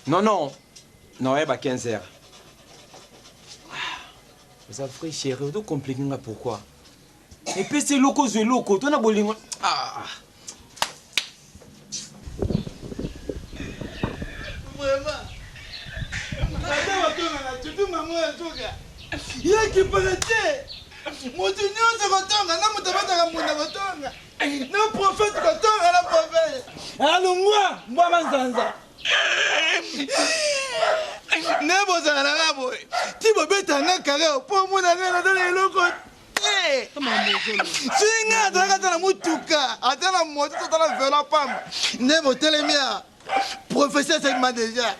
Non, non. Non, eh, bah 15 heures. Oza vrai chéri, ozo compliquer nga pourquoi? Epesi eloko ozwa eloko, to na bolingo. Ah. Vraiment. Ata batonga na tutu mama ya nzoka. Ye kipaka te. Moto nyonso kotonga na moto abataka mbunda kotonga. Na prophète kotonga na prophète. Alongwa mbwa manzanza. Nde bozala na nga boye. Ti bobeta nga kare po omona nga naza na eloko te. Soki nga azalaka ata na motuka ata na moto to ata na velo pamba nde botelemi ya professeur asalima deja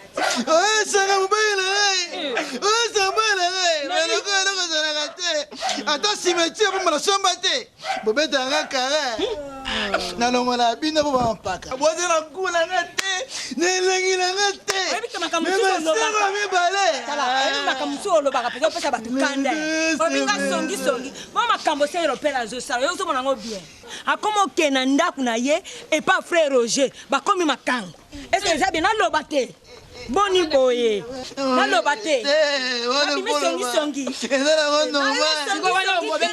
oyesanga mobali na ngai oyesanga mobali na ngai eloko eloko ezalaka te ata cimetiere mpo nasomba te bobetaka nga kare nalongola bino mpo bampaka boza na gu na nga te na elengi na nga te masero mibale makambo mosusu olobaka mpenza opesa bato kanda obinga songisongi mwa makambo se européen azosala yo ozomona yango bien akoma okende na ndako na ye epa frère roger bakomi makango eske eza bien naloba te boni boye naloba te abimi songisongi eza nango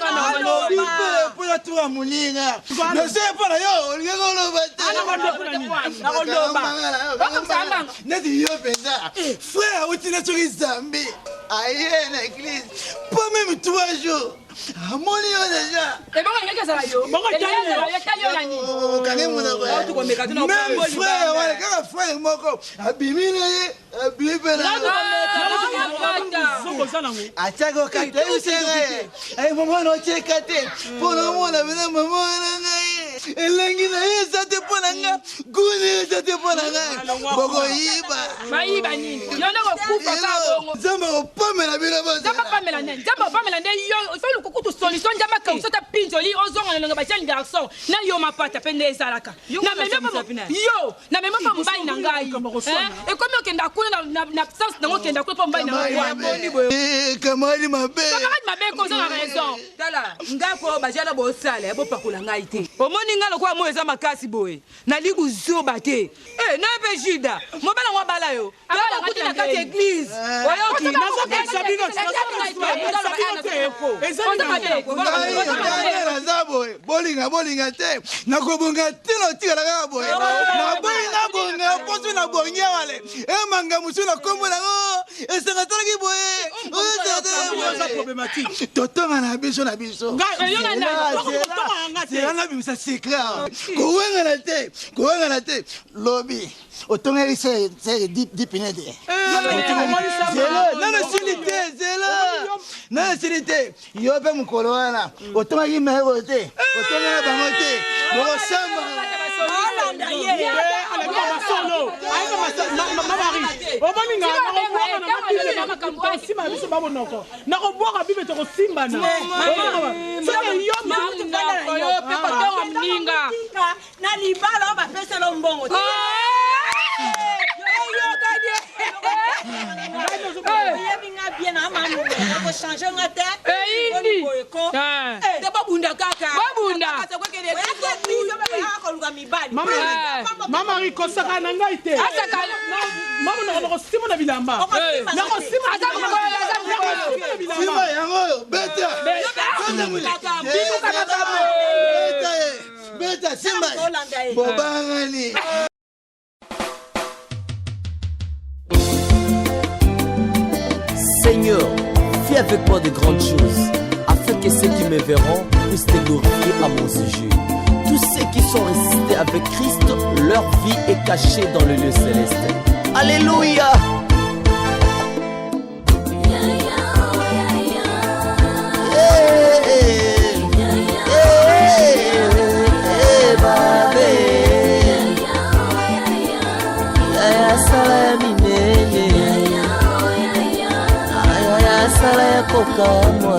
normalobi mpe mpo natura moninga nase mpo na yo olingi koloba te neti yo mpenza frère auti na soki zambi aye na église po meme 3 jours amoni yo deja ebongo alingaki azala yo etali yo na nini okangi monoko meme frère wana kaka frère moko abimi na ye abimi mpe atiaki okata yebisanga ye mama na otyeka te mpo na omona pena mama wana ngai elengi na ye eza te mpo na nga guni eza te mpo na ngai bokoyiba bayiba nini yo nde kokufa kaka bongo nzambe akopamela bino nzambe apamela nde nzambe apamela nde yo ifo kutu solution nzambe akausa ata pinzoli ozonga na elonga ba jeune garçon na yo mapata mpe nde ezalaka yo namemi mpo mobali na ngai ekomi okenda kuna na absence nango okenda kuna mpo mobali na ngai kamali mabe camarade mabe koza na raison tala ngai ko bajana bosala bopakola ngai te omoni ngai lokola moi eza makasi boye Nali buzoba te. Eh, na pe Juda. Mobala ngo abala yo. Abala kuti na kati eglise. Oyoki. Nazokanisa bino te. Nazokanisa bino te. Eza nini? Naza boye. Bolinga bolinga te. Nakobonga te na otikala kaka boye. Naboyi nabonga mpo soki nabongi awa le. Emanga mosusu na kombo nango. Esanga talaki boye. Totonga na biso na biso. Zela nabimisa secret awa. Kowengana te, kowengana te. Lobi otongeli sere dipine te. Zela nano esili te, zela nano esili te. Yo mpe mokolo wana otongaki meko te, otongela bango te. Bokosamba. Mama Marie, omoni nga nakobwaka na bible tosima biso bamonoko nakobwaka bible tokosimbana. Soki yo na libala oyo bapesela mbongo te. Oyebi nga bien na mamu okochange nga te. Eyindi. Boyeko te, babunda kaka. Babunda. Koluka mibali. Mama Marie, kosaka na ngai te. Mama, nakosimba na bilamba. Nakosimba. Aza mokolo, aza mokolo. Simba yango oyo, beta. Bituka makambo. Beta ye, beta, simba ye. Bobangani. Seigneur, fais avec moi de grandes choses, afin que ceux qui me verront puissent te glorifier à mon sujet. Tous ceux qui sont ressuscités avec Christ, leur vie est cachée dans le lieu céleste. Alléluia! Sala ya minene, sala ya kokamwa.